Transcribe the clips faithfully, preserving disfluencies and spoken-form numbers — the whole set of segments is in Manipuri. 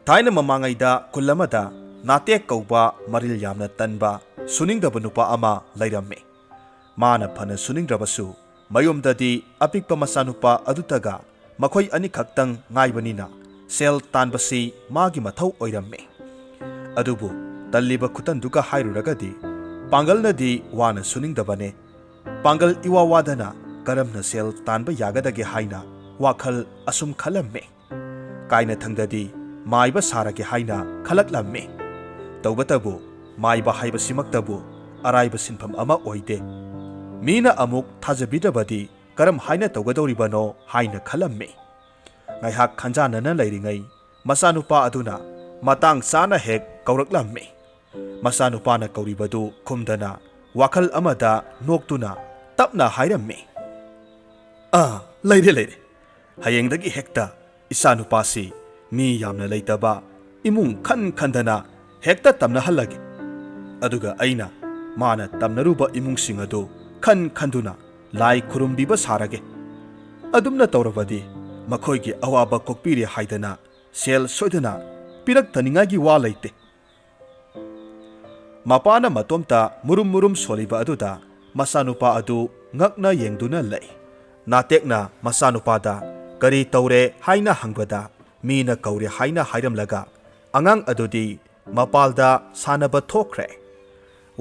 ꯊꯥꯏꯅ ꯃꯃꯥꯡꯉꯩꯗ ꯈꯨꯜ ꯑꯃꯗ ꯅꯥꯇꯦꯛ ꯀꯧꯕ ꯃꯔꯤꯜ ꯌꯥꯝꯅ ꯇꯟꯕ, ꯁꯨꯅꯤꯡꯗꯕ ꯅꯨꯄꯥ ꯑꯃ ꯂꯩꯔꯝꯃꯤ꯫ ꯃꯥꯅ ꯐꯅ ꯁꯨꯅꯤꯡꯗ꯭ꯔꯕꯁꯨ ꯃꯌꯨꯝꯗꯗꯤ ꯑꯄꯤꯛꯄ ꯃꯆꯥꯅꯨꯄꯥ ꯑꯗꯨꯇꯒ ꯃꯈꯣꯏ ꯑꯅꯤꯈꯛꯇꯪ ꯉꯥꯏꯕꯅꯤꯅ ꯁꯦꯜ ꯇꯥꯟꯕꯁꯤ ꯃꯥꯒꯤ ꯃꯊꯧ ꯑꯣꯏꯔꯝꯃꯤ꯫ ꯑꯗꯨꯕꯨ ꯇꯜꯂꯤꯕ ꯈꯨꯇꯟꯗꯨꯒ ꯍꯥꯏꯔꯨꯔꯒꯗꯤ ꯄꯥꯡꯒꯜꯅꯗꯤ ꯋꯥꯅ ꯁꯨꯅꯤꯡꯗꯕꯅꯦ꯫ ꯄꯥꯡꯒꯜ ꯏꯋꯥ ꯋꯥꯗꯅ ꯀꯔꯝꯅ ꯁꯦꯜ ꯇꯥꯟꯕ ꯌꯥꯒꯗꯒꯦ ꯍꯥꯏꯅ ꯋꯥꯈꯜ ꯑꯁꯨꯝ ꯈꯜꯂꯝꯃꯤ꯫ ꯀꯥꯏꯅꯊꯪꯗꯗꯤ ꯃꯥꯏꯕ ꯁꯥꯔꯒꯦ ꯍꯥꯏꯅ ꯈꯜꯂꯛꯂꯝꯃꯤ꯫ ꯇꯧꯕꯇꯕꯨ ꯃꯥꯏꯕ ꯍꯥꯏꯕꯁꯤꯃꯛꯇꯕꯨ ꯑꯔꯥꯏꯕ ꯁꯤꯟꯐꯝ ꯑꯃ ꯑꯣꯏꯗꯦ꯫ ꯃꯤꯅ ꯑꯃꯨꯛ ꯊꯥꯖꯕꯤꯗ꯭ꯔꯕꯗꯤ ꯀꯔꯝ ꯍꯥꯏꯅ ꯇꯧꯒꯗꯧꯔꯤꯕꯅꯣ ꯍꯥꯏꯅ ꯈꯜꯂꯝꯃꯤ꯫ ꯉꯥꯏꯍꯥꯛ ꯈꯟꯖꯥꯟꯅꯅ ꯂꯩꯔꯤꯉꯩ ꯃꯆꯥꯅꯨꯄꯥ ꯑꯗꯨꯅ ꯃꯇꯥꯡ ꯆꯥꯅ ꯍꯦꯛ ꯀꯧꯔꯛꯂꯝꯃꯤ꯫ ꯃꯆꯥꯅꯨꯄꯥꯅ ꯀꯧꯔꯤꯕꯗꯨ ꯈꯨꯝꯗꯅ ꯋꯥꯈꯜ ꯑꯃꯗ ꯅꯣꯛꯇꯨꯅ ꯇꯞꯅ ꯍꯥꯏꯔꯝꯃꯤ, "ꯑꯥ, ꯂꯩꯔꯦ, ꯂꯩꯔꯦ꯫ ꯍꯌꯦꯡꯗꯒꯤ ꯍꯦꯛꯇ ꯏꯆꯥꯅꯨꯄꯥꯁꯤ ꯃꯤ ꯌꯥꯝꯅ ꯂꯩꯇꯕ ꯏꯃꯨꯡ ꯈꯟ ꯈꯟꯗꯅ ꯍꯦꯛꯇ ꯇꯝꯅꯍꯜꯂꯒꯦ꯫ ꯑꯗꯨꯒ ꯑꯩꯅ ꯃꯥꯅ ꯇꯝꯅꯔꯨꯕ ꯏꯃꯨꯡꯁꯤꯡ ꯑꯗꯨ ꯈꯟ ꯈꯟꯗꯨꯅ ꯂꯥꯏ ꯈꯨꯔꯨꯝꯕꯤꯕ ꯁꯥꯔꯒꯦ꯫ ꯑꯗꯨꯝꯅ ꯇꯧꯔꯕꯗꯤ ꯃꯈꯣꯏꯒꯤ ꯑꯋꯥꯕ ꯀꯣꯛꯄꯤꯔꯦ ꯍꯥꯏꯗꯅ ꯁꯦꯜ ꯁꯣꯏꯗꯅ ꯄꯤꯔꯛꯇꯅꯤꯡꯉꯥꯏꯒꯤ ꯋꯥ ꯂꯩꯇꯦ꯫" ꯃꯄꯥꯅ ꯃꯇꯣꯝꯇ ꯃꯨꯔꯨꯝ ꯃꯨꯔꯨꯝ ꯁꯣꯜꯂꯤꯕ ꯑꯗꯨꯗ ꯃꯆꯥꯅꯨꯄꯥ ꯑꯗꯨ ꯉꯛꯅ ꯌꯦꯡꯗꯨꯅ ꯂꯩ꯫ ꯅꯥꯇꯦꯛꯅ ꯃꯆꯥꯅꯨꯄꯥꯗ "ꯀꯔꯤ ꯇꯧꯔꯦ?" ꯍꯥꯏꯅ ꯍꯪꯕꯗ, "ꯃꯤꯅ ꯀꯧꯔꯦ" ꯍꯥꯏꯅ ꯍꯥꯏꯔꯝꯂꯒ, ꯑꯉꯥꯡ ꯑꯗꯨꯗꯤ ꯃꯄꯥꯜꯗ ꯁꯥꯟꯅꯕ ꯊꯣꯛꯈ꯭ꯔꯦ꯫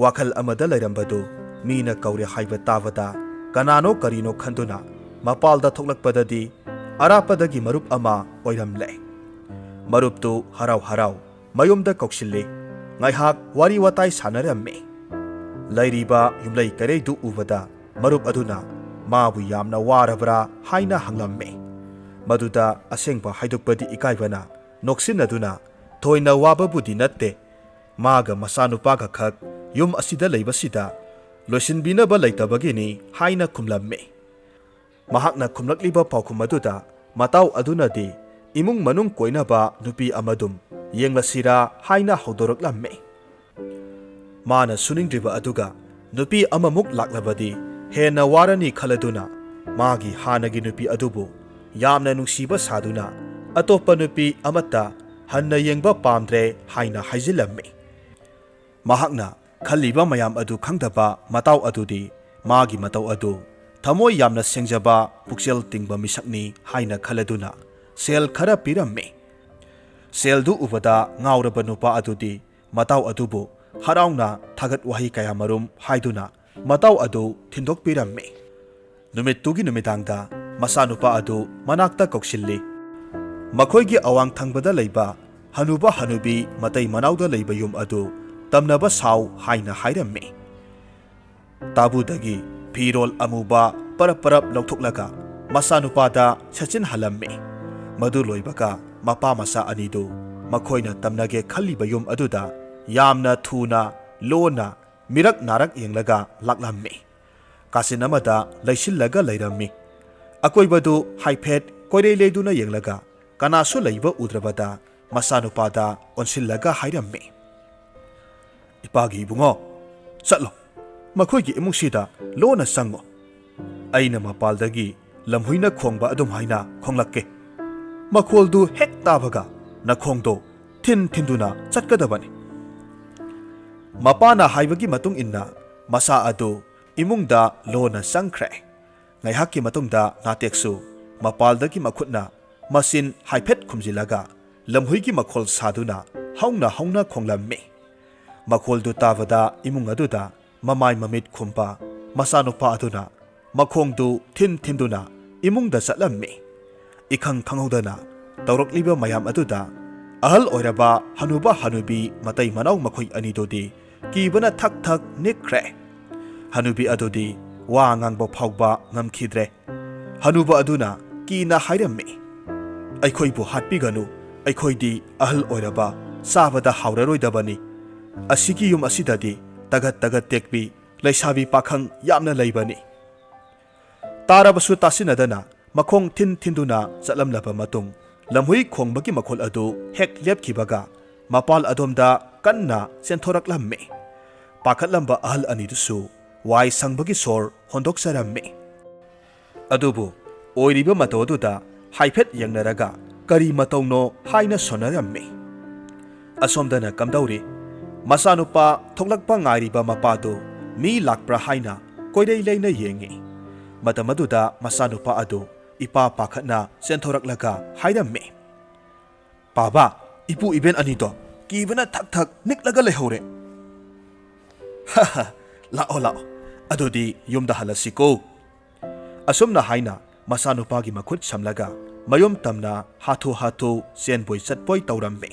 ꯋꯥꯈꯜ ꯑꯃꯗ ꯂꯩꯔꯝꯕꯗꯨ ꯃꯤꯅ ꯀꯧꯔꯦ ꯍꯥꯏꯕ ꯇꯥꯕꯗ ꯀꯅꯥꯅꯣ ꯀꯔꯤꯅꯣ ꯈꯟꯗꯨꯅ ꯃꯄꯥꯜꯗ ꯊꯣꯛꯂꯛꯄꯗꯗꯤ ꯑꯔꯥꯞꯄꯗꯒꯤ ꯃꯔꯨꯞ ꯑꯃ ꯑꯣꯏꯔꯝꯂꯦ꯫ ꯃꯔꯨꯞꯇꯨ ꯍꯔꯥꯎ ꯍꯔꯥꯎ ꯃꯌꯨꯝꯗ ꯀꯧꯁꯤꯜꯂꯤ꯫ ꯉꯥꯏꯍꯥꯛ ꯋꯥꯔꯤ ꯋꯥꯇꯥꯏ ꯁꯥꯟꯅꯔꯝꯃꯤ꯫ ꯂꯩꯔꯤꯕ ꯌꯨꯝꯂꯩ ꯀꯩꯔꯩꯗꯨ ꯎꯕꯗ ꯃꯔꯨꯞ ꯑꯗꯨꯅ ꯃꯥꯕꯨ ꯌꯥꯝꯅ ꯋꯥꯔꯕ꯭ꯔꯥ ꯍꯥꯏꯅ ꯍꯪꯂꯝꯃꯤ꯫ ꯃꯗꯨꯗ ꯑꯁꯦꯡꯕ ꯍꯥꯏꯗꯣꯛꯄꯗꯤ ꯏꯀꯥꯏꯕꯅ ꯅꯣꯛꯁꯤꯟꯅꯗꯨꯅ, "ꯊꯣꯏꯅ ꯋꯥꯕꯕꯨꯗꯤ ꯅꯠꯇꯦ, ꯃꯥꯒ ꯃꯆꯥꯅꯨꯄꯥꯒ ꯈꯛ ꯌꯨꯝ ꯑꯁꯤꯗ ꯂꯩꯕꯁꯤꯗ ꯂꯣꯏꯁꯤꯟꯕꯤꯅꯕ ꯂꯩꯇꯕꯒꯤꯅꯤ" ꯍꯥꯏꯅ ꯈꯨꯝꯂꯝꯃꯤ꯫ ꯃꯍꯥꯛꯅ ꯈꯨꯝꯂꯛꯂꯤꯕ ꯄꯥꯎꯈꯨꯝ ꯑꯗꯨꯗ ꯃꯇꯥꯎ ꯑꯗꯨꯅꯗꯤ ꯏꯃꯨꯡ ꯃꯅꯨꯡ ꯀꯣꯏꯅꯕ ꯅꯨꯄꯤ ꯑꯃꯗꯨꯝ ꯌꯦꯡꯂꯁꯤꯔꯥ ꯍꯥꯏꯅ ꯍꯧꯗꯣꯔꯛꯂꯝꯃꯤ꯫ ꯃꯥꯅ ꯁꯨꯅꯤꯡꯗ꯭ꯔꯤꯕ ꯑꯗꯨꯒ ꯅꯨꯄꯤ ꯑꯃꯃꯨꯛ ꯂꯥꯛꯂꯕꯗꯤ ꯍꯦꯟꯅ ꯋꯥꯔꯅꯤ ꯈꯜꯂꯗꯨꯅ ꯃꯥꯒꯤ ꯍꯥꯟꯅꯒꯤ ꯅꯨꯄꯤ ꯑꯗꯨꯕꯨ ꯌꯥꯝꯅ ꯅꯨꯡꯁꯤꯕ ꯁꯥꯗꯨꯅ ꯑꯇꯣꯞꯄ ꯅꯨꯄꯤ ꯑꯃꯠꯇ ꯍꯟꯅ ꯌꯦꯡꯕ ꯄꯥꯝꯗ꯭ꯔꯦ ꯍꯥꯏꯅ ꯍꯥꯏꯖꯤꯜꯂꯝꯃꯤ꯫ ꯃꯍꯥꯛꯅ ꯈꯜꯂꯤꯕ ꯃꯌꯥꯝ ꯑꯗꯨ ꯈꯪꯗꯕ ꯃꯇꯥꯎ ꯑꯗꯨꯗꯤ ꯃꯥꯒꯤ ꯃꯇꯧ ꯑꯗꯨ ꯊꯃꯣꯏ ꯌꯥꯝꯅ ꯁꯦꯡꯖꯕ, ꯄꯨꯛꯆꯦꯜ ꯇꯤꯡꯕ ꯃꯤꯁꯛꯅꯤ ꯍꯥꯏꯅ ꯈꯜꯂꯗꯨꯅ ꯁꯦꯜ ꯈꯔ ꯄꯤꯔꯝꯃꯤ꯫ ꯁꯦꯜꯗꯨ ꯎꯕꯗ ꯉꯥꯎꯔꯕ ꯅꯨꯄꯥ ꯑꯗꯨꯗꯤ ꯃꯇꯥꯎ ꯑꯗꯨꯕꯨ ꯍꯔꯥꯎꯅ ꯊꯥꯒꯠ ꯋꯥꯍꯩ ꯀꯌꯥꯃꯔꯨꯝ ꯍꯥꯏꯗꯨꯅ ꯃꯇꯥꯎ ꯑꯗꯨ ꯊꯤꯟꯗꯣꯛꯄꯤꯔꯝꯃꯤ꯫ ꯅꯨꯃꯤꯠꯇꯨꯒꯤ ꯅꯨꯃꯤꯗꯥꯡꯗ ꯃꯆꯥꯅꯨꯄꯥ ꯑꯗꯨ ꯃꯅꯥꯛꯇ ꯀꯧꯁꯤꯜꯂꯤ꯫ ꯃꯈꯣꯏꯒꯤ ꯑꯋꯥꯡ ꯊꯪꯕꯗ ꯂꯩꯕ ꯍꯅꯨꯕ ꯍꯅꯨꯕꯤ ꯃꯇꯩ ꯃꯅꯥꯎꯗ ꯂꯩꯕ ꯌꯨꯝ ꯑꯗꯨ ꯇꯝꯅꯕ ꯁꯥꯎ ꯍꯥꯏꯅ ꯍꯥꯏꯔꯝꯃꯤ꯫ ꯇꯥꯕꯨꯗꯒꯤ ꯐꯤꯔꯣꯜ ꯑꯃꯨꯕ ꯄꯔꯞ ꯄꯔꯞ ꯂꯧꯊꯣꯛꯂꯒ ꯃꯆꯥꯅꯨꯄꯥꯗ ꯁꯦꯠꯆꯤꯟꯍꯜꯂꯝꯃꯤ꯫ ꯃꯗꯨ ꯂꯣꯏꯕꯒ ꯃꯄꯥ ꯃꯆꯥ ꯑꯅꯤꯗꯨ ꯃꯈꯣꯏꯅ ꯇꯝꯅꯒꯦ ꯈꯜꯂꯤꯕ ꯌꯨꯝ ꯑꯗꯨꯗ ꯌꯥꯝꯅ ꯊꯨꯅ, ꯂꯣꯟꯅ, ꯃꯤꯔꯛ ꯅꯥꯔꯛ ꯌꯦꯡꯂꯒ ꯂꯥꯛꯂꯝꯃꯤ꯫ ꯀꯥꯆꯤꯟ ꯑꯃꯗ ꯂꯩꯁꯤꯜꯂꯒ ꯂꯩꯔꯝꯃꯤ꯫ ꯑꯀꯣꯏꯕꯗꯨ ꯍꯥꯏꯐꯦꯠ ꯀꯣꯏꯔꯩ ꯂꯩꯗꯨꯅ ꯌꯦꯡꯂꯒ ꯀꯅꯥꯁꯨ ꯂꯩꯕ ꯎꯗ꯭ꯔꯕꯗ ꯃꯆꯥꯅꯨꯄꯥꯗ ꯑꯣꯟꯁꯤꯜꯂꯒ ꯍꯥꯏꯔꯝꯃꯤ, "ꯏꯄꯥꯒꯤ ꯏꯕꯨꯡꯉꯣ, ꯆꯠꯂꯣ, ꯃꯈꯣꯏꯒꯤ ꯏꯃꯨꯡꯁꯤꯗ ꯂꯣꯟꯅ ꯆꯪꯉꯣ꯫ ꯑꯩꯅ ꯃꯄꯥꯜꯗꯒꯤ ꯂꯝꯍꯨꯏꯅ ꯈꯣꯡꯕ ꯑꯗꯨꯝ ꯍꯥꯏꯅ ꯈꯣꯡꯂꯛꯀꯦ꯫ ꯃꯈꯣꯜꯗꯨ ꯍꯦꯛ ꯇꯥꯕꯒ ꯅꯈꯣꯡꯗꯣ ꯊꯤꯟ ꯊꯤꯟꯗꯨꯅ ꯆꯠꯀꯗꯕꯅꯤ꯫" ꯃꯄꯥꯅ ꯍꯥꯏꯕꯒꯤ ꯃꯇꯨꯡ ꯏꯟꯅ ꯃꯆꯥ ꯑꯗꯨ ꯏꯃꯨꯡꯗ ꯂꯣꯟꯅ ꯆꯪꯈ꯭ꯔꯦ꯫ ꯉꯥꯏꯍꯥꯛꯀꯤ ꯃꯇꯨꯡꯗ ꯅꯥꯇꯦꯛꯁꯨ ꯃꯄꯥꯜꯗꯒꯤ ꯃꯈꯨꯠꯅ ꯃꯆꯤꯟ ꯍꯥꯏꯐꯦꯠ ꯈꯨꯝꯖꯤꯜꯂꯒ ꯂꯝꯍꯨꯏꯒꯤ ꯃꯈꯣꯜ ꯁꯥꯗꯨꯅ ꯍꯧꯅ ꯍꯧꯅ ꯈꯣꯡꯂꯝꯃꯤ꯫ ꯃꯈꯣꯜꯗꯨ ꯇꯥꯕꯗ ꯏꯃꯨꯡ ꯑꯗꯨꯗ ꯃꯃꯥꯏ ꯃꯃꯤꯠ ꯈꯨꯝꯕ ꯃꯆꯥꯅꯨꯄꯥ ꯑꯗꯨꯅ ꯃꯈꯣꯡꯗꯨ ꯊꯤꯟ ꯊꯤꯟꯗꯨꯅ ꯏꯃꯨꯡꯗ ꯆꯠꯂꯝꯃꯤ꯫ ꯏꯈꯪ ꯈꯪꯍꯧꯗꯅ ꯇꯧꯔꯛꯂꯤꯕ ꯃꯌꯥꯝ ꯑꯗꯨꯗ ꯑꯍꯜ ꯑꯣꯏꯔꯕ ꯍꯅꯨꯕ ꯍꯅꯨꯕꯤ ꯃꯇꯩ ꯃꯅꯥꯎ ꯃꯈꯣꯏ ꯑꯅꯤꯗꯨꯗꯤ ꯀꯤꯕꯅ ꯊꯛ ꯊꯛ ꯅꯤꯛꯈ꯭ꯔꯦ꯫ ꯍꯅꯨꯕꯤ ꯑꯗꯨꯗꯤ ꯋꯥ ꯉꯥꯡꯕ ꯐꯥꯎꯕ ꯉꯝꯈꯤꯗ꯭ꯔꯦ꯫ ꯍꯅꯨꯕ ꯑꯗꯨꯅ ꯀꯤꯅ ꯍꯥꯏꯔꯝꯃꯤ, "ꯑꯩꯈꯣꯏꯕꯨ ꯍꯥꯠꯄꯤꯒꯅꯨ, ꯑꯩꯈꯣꯏꯗꯤ ꯑꯍꯜ ꯑꯣꯏꯔꯕ, ꯆꯥꯕꯗ ꯍꯥꯎꯔꯔꯣꯏꯗꯕꯅꯤ꯫ ꯑꯁꯤꯒꯤ ꯌꯨꯝ ꯑꯁꯤꯗꯗꯤ ꯇꯒꯠ ꯇꯒꯠ ꯇꯦꯛꯄꯤ ꯂꯩꯁꯥꯕꯤ ꯄꯥꯈꯪ ꯌꯥꯝꯅ ꯂꯩꯕꯅꯤ꯫" ꯇꯥꯔꯕꯁꯨ ꯇꯥꯁꯤꯟꯅꯗꯅ ꯃꯈꯣꯡ ꯊꯤꯟ ꯊꯤꯟꯗꯨꯅ ꯆꯠꯂꯝꯂꯕ ꯃꯇꯨꯡ, ꯂꯝꯍꯨꯏ ꯈꯣꯡꯕꯒꯤ ꯃꯈꯣꯜ ꯑꯗꯨ ꯍꯦꯛ ꯂꯦꯞꯈꯤꯕꯒ ꯃꯄꯥꯜ ꯑꯗꯣꯝꯗ ꯀꯟꯅ ꯆꯦꯟꯊꯣꯔꯛꯂꯝꯃꯤ꯫ ꯄꯥꯈꯠꯂꯝꯕ ꯑꯍꯜ ꯑꯅꯤꯗꯨꯁꯨ ꯋꯥꯏ ꯁꯪꯕꯒꯤ ꯁꯣꯔ ꯍꯣꯟꯗꯣꯛꯆꯔꯝꯃꯤ꯫ ꯑꯗꯨꯕꯨ ꯑꯣꯏꯔꯤꯕ ꯃꯇꯧ ꯑꯗꯨꯗ ꯍꯥꯏꯐꯦꯠ ꯌꯦꯡꯅꯔꯒ ꯀꯔꯤ ꯃꯇꯧꯅꯣ ꯍꯥꯏꯅ ꯁꯣꯟꯅꯔꯝꯃꯤ꯫ ꯑꯁꯣꯝꯗꯅ ꯀꯝꯗꯧꯔꯤ? ꯃꯆꯥꯅꯨꯄꯥ ꯊꯣꯛꯂꯛꯄ ꯉꯥꯏꯔꯤꯕ ꯃꯄꯥꯗꯨ ꯃꯤ ꯂꯥꯛꯄ꯭ꯔꯥ ꯍꯥꯏꯅ ꯀꯣꯏꯔꯩ ꯂꯩꯅ ꯌꯦꯡꯉꯤ꯫ ꯃꯇꯝ ꯑꯗꯨꯗ ꯃꯆꯥꯅꯨꯄꯥ ꯑꯗꯨ ꯏꯄꯥ ꯄꯥꯈꯠꯅ ꯆꯦꯟꯊꯣꯔꯛꯂꯒ ꯍꯥꯏꯔꯝꯃꯤ, "ꯄꯥꯕ, ꯏꯄꯨ ꯏꯕꯦꯟ ꯑꯅꯤꯗꯣ ꯀꯤꯕꯅ ꯊꯛ ꯊꯛ ꯅꯤꯛꯂꯒ ꯂꯩꯍꯧꯔꯦ꯫" "ꯍ ꯍ, ꯂꯥꯛꯑꯣ ꯂꯥꯛꯑꯣ, ꯑꯗꯨꯗꯤ ꯌꯨꯝꯗ ꯍꯜꯂꯁꯤꯀꯣ꯫" ꯑꯁꯨꯝꯅ ꯍꯥꯏꯅ ꯃꯆꯥꯅꯨꯄꯥꯒꯤ ꯃꯈꯨꯠ ꯁꯝꯂꯒ ꯃꯌꯨꯝ ꯇꯝꯅ ꯍꯥꯊꯨ ꯍꯥꯊꯨ ꯆꯦꯟꯕꯣꯏ ꯆꯠꯄꯣꯏ ꯇꯧꯔꯝꯃꯤ꯫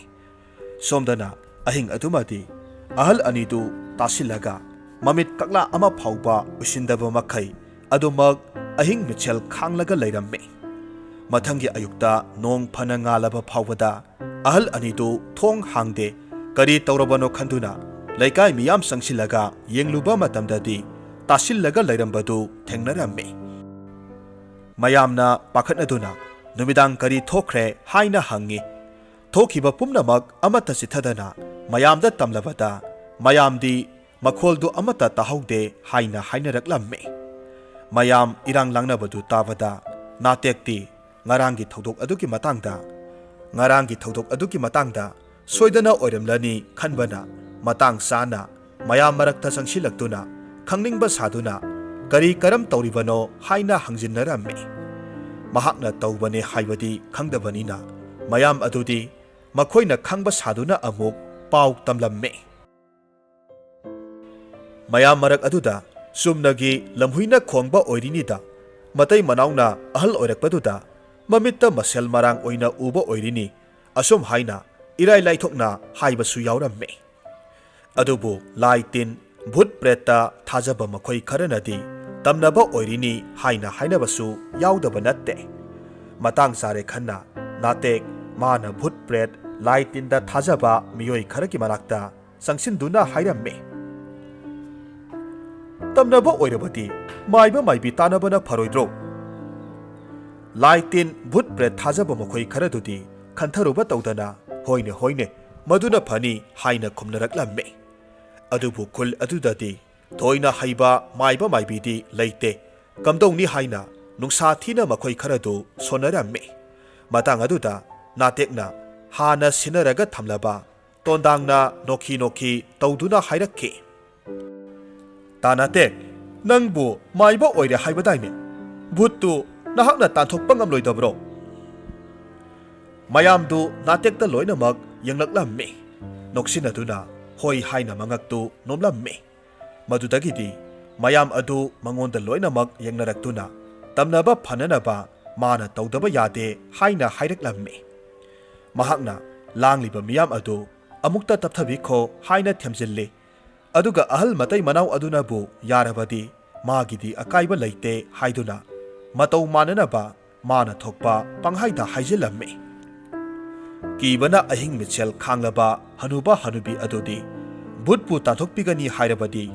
ꯁꯣꯝꯗꯅ ꯑꯍꯤꯡ ꯑꯗꯨꯃꯗꯤ ꯑꯍꯜ ꯑꯅꯤꯗꯨ ꯇꯥꯁꯤꯜꯂꯒ ꯃꯃꯤꯠ ꯀꯛꯂꯥ ꯑꯃ ꯐꯥꯎꯕ ꯎꯏꯁꯤꯟꯗꯕ ꯃꯈꯩ ꯑꯗꯨꯃꯛ ꯑꯍꯤꯡ ꯃꯤꯠꯁꯦꯜ ꯈꯥꯡꯂꯒ ꯂꯩꯔꯝꯃꯤ꯫ ꯃꯊꯪꯒꯤ ꯑꯌꯨꯛꯇ ꯅꯣꯡ ꯐꯅ ꯉꯥꯜꯂꯕ ꯐꯥꯎꯕꯗ ꯑꯍꯜ ꯑꯅꯤꯗꯨ ꯊꯣꯡ ꯍꯥꯡꯗꯦ꯫ ꯀꯔꯤ ꯇꯧꯔꯕꯅꯣ ꯈꯟꯗꯨꯅ ꯂꯩꯀꯥꯏ ꯃꯤꯌꯥꯝ ꯆꯪꯁꯤꯜꯂꯒ ꯌꯦꯡꯂꯨꯕ ꯃꯇꯝꯗꯗꯤ ꯇꯥꯁꯤꯜꯂꯒ ꯂꯩꯔꯝꯕꯗꯨ ꯊꯦꯡꯅꯔꯝꯃꯤ꯫ ꯃꯌꯥꯝꯅ ꯄꯥꯈꯠꯅꯗꯨꯅ ꯅꯨꯃꯤꯗꯥꯡ ꯀꯔꯤ ꯊꯣꯛꯈ꯭ꯔꯦ ꯍꯥꯏꯅ ꯍꯪꯉꯤ꯫ ꯊꯣꯛꯈꯤꯕ ꯄꯨꯝꯅꯃꯛ ꯑꯃꯠꯇ ꯆꯤꯊꯗꯅ ꯃꯌꯥꯝꯗ ꯇꯝꯂꯕꯗ ꯃꯌꯥꯝꯗꯤ ꯃꯈꯣꯜꯗꯨ ꯑꯃꯠꯇ ꯇꯥꯍꯧꯗꯦ ꯍꯥꯏꯅ ꯍꯥꯏꯅꯔꯛꯂꯝꯃꯤ꯫ ꯃꯌꯥꯝ ꯏꯔꯥꯡ ꯂꯥꯡꯅꯕꯗꯨ ꯇꯥꯕꯗ ꯅꯥꯇꯦꯛꯇꯤ ꯉꯔꯥꯡꯒꯤ ꯊꯧꯗꯣꯛ ꯑꯗꯨꯒꯤ ꯃꯇꯥꯡꯗ, ꯉꯔꯥꯡꯒꯤ ꯊꯧꯗꯣꯛ ꯑꯗꯨꯒꯤ ꯃꯇꯥꯡꯗ ꯁꯣꯏꯗꯅ ꯑꯣꯏꯔꯝꯂꯅꯤ ꯈꯟꯕꯅ ꯃꯇꯥꯡ ꯆꯥꯅ ꯃꯌꯥꯝ ꯃꯔꯛꯇ ꯆꯪꯁꯤꯜꯂꯛꯇꯨꯅ ꯈꯪꯅꯤꯡꯕ ꯁꯥꯗꯨꯅ ꯀꯔꯤ ꯀꯔꯝ ꯇꯧꯔꯤꯕꯅꯣ ꯍꯥꯏꯅ ꯍꯪꯖꯤꯟꯅꯔꯝꯃꯤ꯫ ꯃꯍꯥꯛꯅ ꯇꯧꯕꯅꯦ ꯍꯥꯏꯕꯗꯤ ꯈꯪꯗꯕꯅꯤꯅ ꯃꯌꯥꯝ ꯑꯗꯨꯗꯤ ꯃꯈꯣꯏꯅ ꯈꯪꯕ ꯁꯥꯗꯨꯅ ꯑꯃꯨꯛ ꯄꯥꯎ ꯇꯝꯂꯝꯃꯤ꯫ ꯃꯌꯥꯝ ꯃꯔꯛ ꯑꯗꯨꯗ ꯆꯨꯝꯅꯒꯤ ꯂꯝꯍꯨꯏꯅ ꯈꯣꯡꯕ ꯑꯣꯏꯔꯤꯅꯤꯗ, ꯃꯇꯩ ꯃꯅꯥꯎꯅ ꯑꯍꯜ ꯑꯣꯏꯔꯛꯄꯗꯨꯗ ꯃꯃꯤꯠꯇ ꯃꯁꯦꯜ ꯃꯔꯥꯡ ꯑꯣꯏꯅ ꯎꯕ ꯑꯣꯏꯔꯤꯅꯤ, ꯑꯁꯨꯝ ꯍꯥꯏꯅ ꯏꯔꯥꯏ ꯂꯥꯏꯊꯣꯛꯅ ꯍꯥꯏꯕꯁꯨ ꯌꯥꯎꯔꯝꯃꯤ꯫ ꯑꯗꯨꯕꯨ ꯂꯥꯏ ꯇꯤꯟ, ꯚꯨꯠ ꯄ꯭ꯔꯦꯠꯇ ꯊꯥꯖꯕ ꯃꯈꯣꯏ ꯈꯔꯅꯗꯤ ꯇꯝꯅꯕ ꯑꯣꯏꯔꯤꯅꯤ ꯍꯥꯏꯅ ꯍꯥꯏꯅꯕꯁꯨ ꯌꯥꯎꯗꯕ ꯅꯠꯇꯦ꯫ ꯃꯇꯥꯡ ꯆꯥꯔꯦ ꯈꯟꯅ ꯅꯥꯇꯦꯛ ꯃꯥꯅ ꯚꯨꯠ ꯄ꯭ꯔꯦꯠ, ꯂꯥꯏ ꯇꯤꯟꯗ ꯊꯥꯖꯕ ꯃꯤꯑꯣꯏ ꯈꯔꯒꯤ ꯃꯅꯥꯛꯇ ꯆꯪꯁꯤꯟꯗꯨꯅ ꯍꯥꯏꯔꯝꯃꯤ꯫ "ꯇꯝꯅꯕ ꯑꯣꯏꯔꯕꯗꯤ ꯃꯥꯏꯕ ꯃꯥꯏꯕꯤ ꯇꯥꯟꯅꯕꯅ ꯐꯔꯣꯏꯗ꯭ꯔꯣ?" ꯂꯥꯏ ꯇꯤꯟ, ꯚꯨꯠ ꯄ꯭ꯔꯦꯠ ꯊꯥꯖꯕ ꯃꯈꯣꯏ ꯈꯔꯗꯨꯗꯤ ꯈꯟꯊꯔꯨꯕ ꯇꯧꯗꯅ, "ꯍꯣꯏꯅꯦ, ꯍꯣꯏꯅꯦ, ꯃꯗꯨꯅ ꯐꯅꯤ" ꯍꯥꯏꯅ ꯈꯨꯝꯅꯔꯛꯂꯝꯃꯤ꯫ ꯑꯗꯨꯕꯨ ꯈꯨꯜ ꯑꯗꯨꯗꯗꯤ ꯊꯣꯏꯅ ꯍꯩꯕ ꯃꯥꯏꯕ ꯃꯥꯏꯕꯤꯗꯤ ꯂꯩꯇꯦ꯫ ꯀꯝꯗꯧꯅꯤ ꯍꯥꯏꯅ ꯅꯨꯡꯁꯥ ꯊꯤꯅ ꯃꯈꯣꯏ ꯈꯔꯗꯨ ꯁꯣꯟꯅꯔꯝꯃꯤ꯫ ꯃꯇꯥꯡ ꯑꯗꯨꯗ ꯅꯥꯇꯦꯛꯅ ꯍꯥꯟꯅ ꯁꯤꯟꯅꯔꯒ ꯊꯝꯂꯕ ꯇꯣꯟꯗꯥꯡꯅ ꯅꯣꯛꯈꯤ ꯅꯣꯛꯈꯤ ꯇꯧꯗꯨꯅ ꯍꯥꯏꯔꯛꯈꯤ, "ꯇꯥ ꯅꯥꯇꯦꯛ, ꯅꯪꯕꯨ ꯃꯥꯏꯕ ꯑꯣꯏꯔꯦ ꯍꯥꯏꯕꯗꯥꯏꯅꯦ? ꯚꯨꯠꯇꯨ ꯅꯍꯥꯛꯅ ꯇꯥꯟꯊꯣꯛꯄ ꯉꯝꯂꯣꯏꯗꯕ꯭ꯔꯣ?" ꯃꯌꯥꯝꯗꯨ ꯅꯥꯇꯦꯛꯇ ꯂꯣꯏꯅꯃꯛ ꯌꯦꯡꯂꯛꯂꯝꯃꯤ꯫ ꯅꯣꯛꯁꯤꯟꯅꯗꯨꯅ ꯍꯣꯏ ꯍꯥꯏꯅ ꯃꯉꯛꯇꯨ ꯅꯣꯝꯂꯝꯃꯤ꯫ ꯃꯗꯨꯗꯒꯤꯗꯤ ꯃꯌꯥꯝ ꯑꯗꯨ ꯃꯉꯣꯟꯗ ꯂꯣꯏꯅꯃꯛ ꯌꯦꯡꯅꯔꯛꯇꯨꯅ ꯇꯝꯅꯕ ꯐꯅꯅꯕ ꯃꯥꯅ ꯇꯧꯗꯕ ꯌꯥꯗꯦ ꯍꯥꯏꯅ ꯍꯥꯏꯔꯛꯂꯝꯃꯤ꯫ ꯃꯍꯥꯛꯅ ꯂꯥꯡꯂꯤꯕ ꯃꯤꯌꯥꯝ ꯑꯗꯨ ꯑꯃꯨꯛꯇ ꯇꯞꯊꯕꯤꯈꯣ ꯍꯥꯏꯅ ꯊꯦꯝꯖꯤꯜꯂꯤ꯫ ꯑꯗꯨꯒ ꯑꯍꯜ ꯃꯇꯩ ꯃꯅꯥꯎ ꯑꯗꯨꯅꯕꯨ ꯌꯥꯔꯕꯗꯤ ꯃꯥꯒꯤꯗꯤ ꯑꯀꯥꯏꯕ ꯂꯩꯇꯦ ꯍꯥꯏꯗꯨꯅ ꯃꯇꯧ ꯃꯥꯟꯅꯅꯕ ꯃꯥꯅ ꯊꯣꯛꯄ ꯄꯪꯍꯥꯏꯗ ꯍꯥꯏꯖꯤꯜꯂꯝꯃꯤ꯫ ꯀꯤꯕꯅ ꯑꯍꯤꯡ ꯃꯤꯠꯁꯦꯜ ꯈꯥꯡꯂꯕ ꯍꯅꯨꯕ ꯍꯅꯨꯕꯤ ꯑꯗꯨꯗꯤ ꯚꯨꯠꯄꯨ ꯇꯥꯟꯊꯣꯛꯄꯤꯒꯅꯤ ꯍꯥꯏꯔꯕꯗꯤ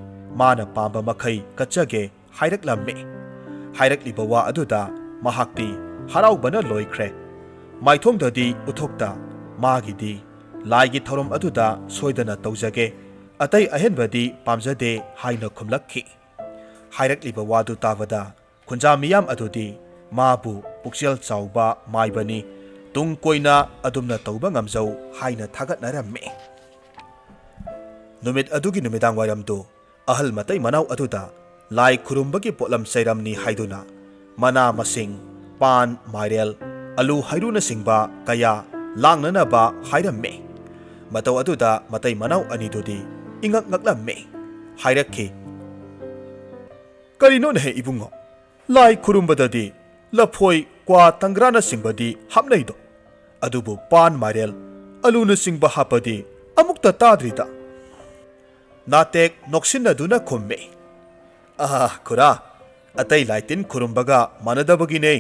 ꯃꯥꯅ ꯄꯥꯝꯕ ꯃꯈꯩ ꯀꯠꯆꯒꯦ ꯍꯥꯏꯔꯛꯂꯝꯃꯤ꯫ ꯍꯥꯏꯔꯛꯂꯤꯕ ꯋꯥ ꯑꯗꯨꯗ ꯃꯍꯥꯛꯇꯤ ꯍꯔꯥꯎꯕꯅ ꯂꯣꯏꯈ꯭ꯔꯦ꯫ ꯃꯥꯏꯊꯣꯡꯗꯗꯤ ꯎꯠꯊꯣꯛꯇ ꯃꯥꯒꯤꯗꯤ ꯂꯥꯏꯒꯤ ꯊꯧꯔꯝ ꯑꯗꯨꯗ ꯁꯣꯏꯗꯅ ꯇꯧꯖꯒꯦ, ꯑꯇꯩ ꯑꯍꯦꯟꯕꯗꯤ ꯄꯥꯝꯖꯗꯦ ꯍꯥꯏꯅ ꯈꯨꯝꯂꯛꯈꯤ꯫ ꯍꯥꯏꯔꯛꯂꯤꯕ ꯋꯥꯗꯨ ꯇꯥꯕꯗ ꯈꯨꯟꯖꯥ ꯃꯤꯌꯥꯝ ꯑꯗꯨꯗꯤ ꯃꯥꯕꯨ ꯄꯨꯛꯆꯦꯜ ꯆꯥꯎꯕ ꯃꯥꯏꯕꯅꯤ, ꯇꯨꯡ ꯀꯣꯏꯅ ꯑꯗꯨꯝꯅ ꯇꯧꯕ ꯉꯝꯖꯧ ꯍꯥꯏꯅ ꯊꯥꯒꯠꯅꯔꯝꯃꯤ꯫ ꯅꯨꯃꯤꯠ ꯑꯗꯨꯒꯤ ꯅꯨꯃꯤꯗꯥꯡ ꯋꯥꯏꯔꯝꯗꯨ ꯑꯍꯜ ꯃꯇꯩ ꯃꯅꯥꯎ ꯑꯗꯨꯗ ꯂꯥꯏ ꯈꯨꯔꯨꯝꯕꯒꯤ ꯄꯣꯠꯂꯝ ꯆꯩꯔꯝꯅꯤ ꯍꯥꯏꯗꯨꯅ ꯃꯅꯥ ꯃꯁꯤꯡ, ꯄꯥꯟ, ꯃꯥꯏꯔꯦꯜ, ꯑꯂꯨ ꯍꯩꯔꯨꯅꯆꯤꯡꯕ ꯀꯌꯥ ꯂꯥꯡꯅꯅꯕ ꯍꯥꯏꯔꯝꯃꯤ꯫ ꯃꯇꯧ ꯑꯗꯨꯗ ꯃꯇꯩ ꯃꯅꯥꯎ ꯑꯅꯤꯗꯨꯗꯤ ꯏꯉꯛ ꯉꯛꯂꯝꯃꯤ꯫ ꯍꯥꯏꯔꯛꯈꯤ, "ꯀꯔꯤꯅꯣꯅꯦꯍꯦ ꯏꯕꯨꯡꯉꯣ? ꯂꯥꯏ ꯈꯨꯔꯨꯝꯕꯗꯗꯤ ꯂꯐꯣꯏ, ꯀ꯭ꯋꯥ, ꯇꯪꯒ꯭ꯔꯥꯅꯆꯤꯡꯕꯗꯤ ꯍꯥꯞꯅꯩꯗꯣ꯫ ꯑꯗꯨꯕꯨ ꯄꯥꯟ, ꯃꯥꯏꯔꯦꯜ, ꯑꯂꯨꯅꯆꯤꯡꯕ ꯍꯥꯞꯄꯗꯤ ꯑꯃꯨꯛꯇ ꯇꯥꯗ꯭ꯔꯤꯗ?" ꯅꯥꯇꯦꯛ ꯅꯣꯛꯁꯤꯟꯅꯗꯨꯅ ꯈꯨꯝꯃꯤ, "ꯑꯥ, ꯈꯨꯔꯥ, ꯑꯇꯩ ꯂꯥꯏꯇꯤꯟ ꯈꯨꯔꯨꯝꯕꯒ ꯃꯥꯟꯅꯗꯕꯒꯤꯅꯦ꯫"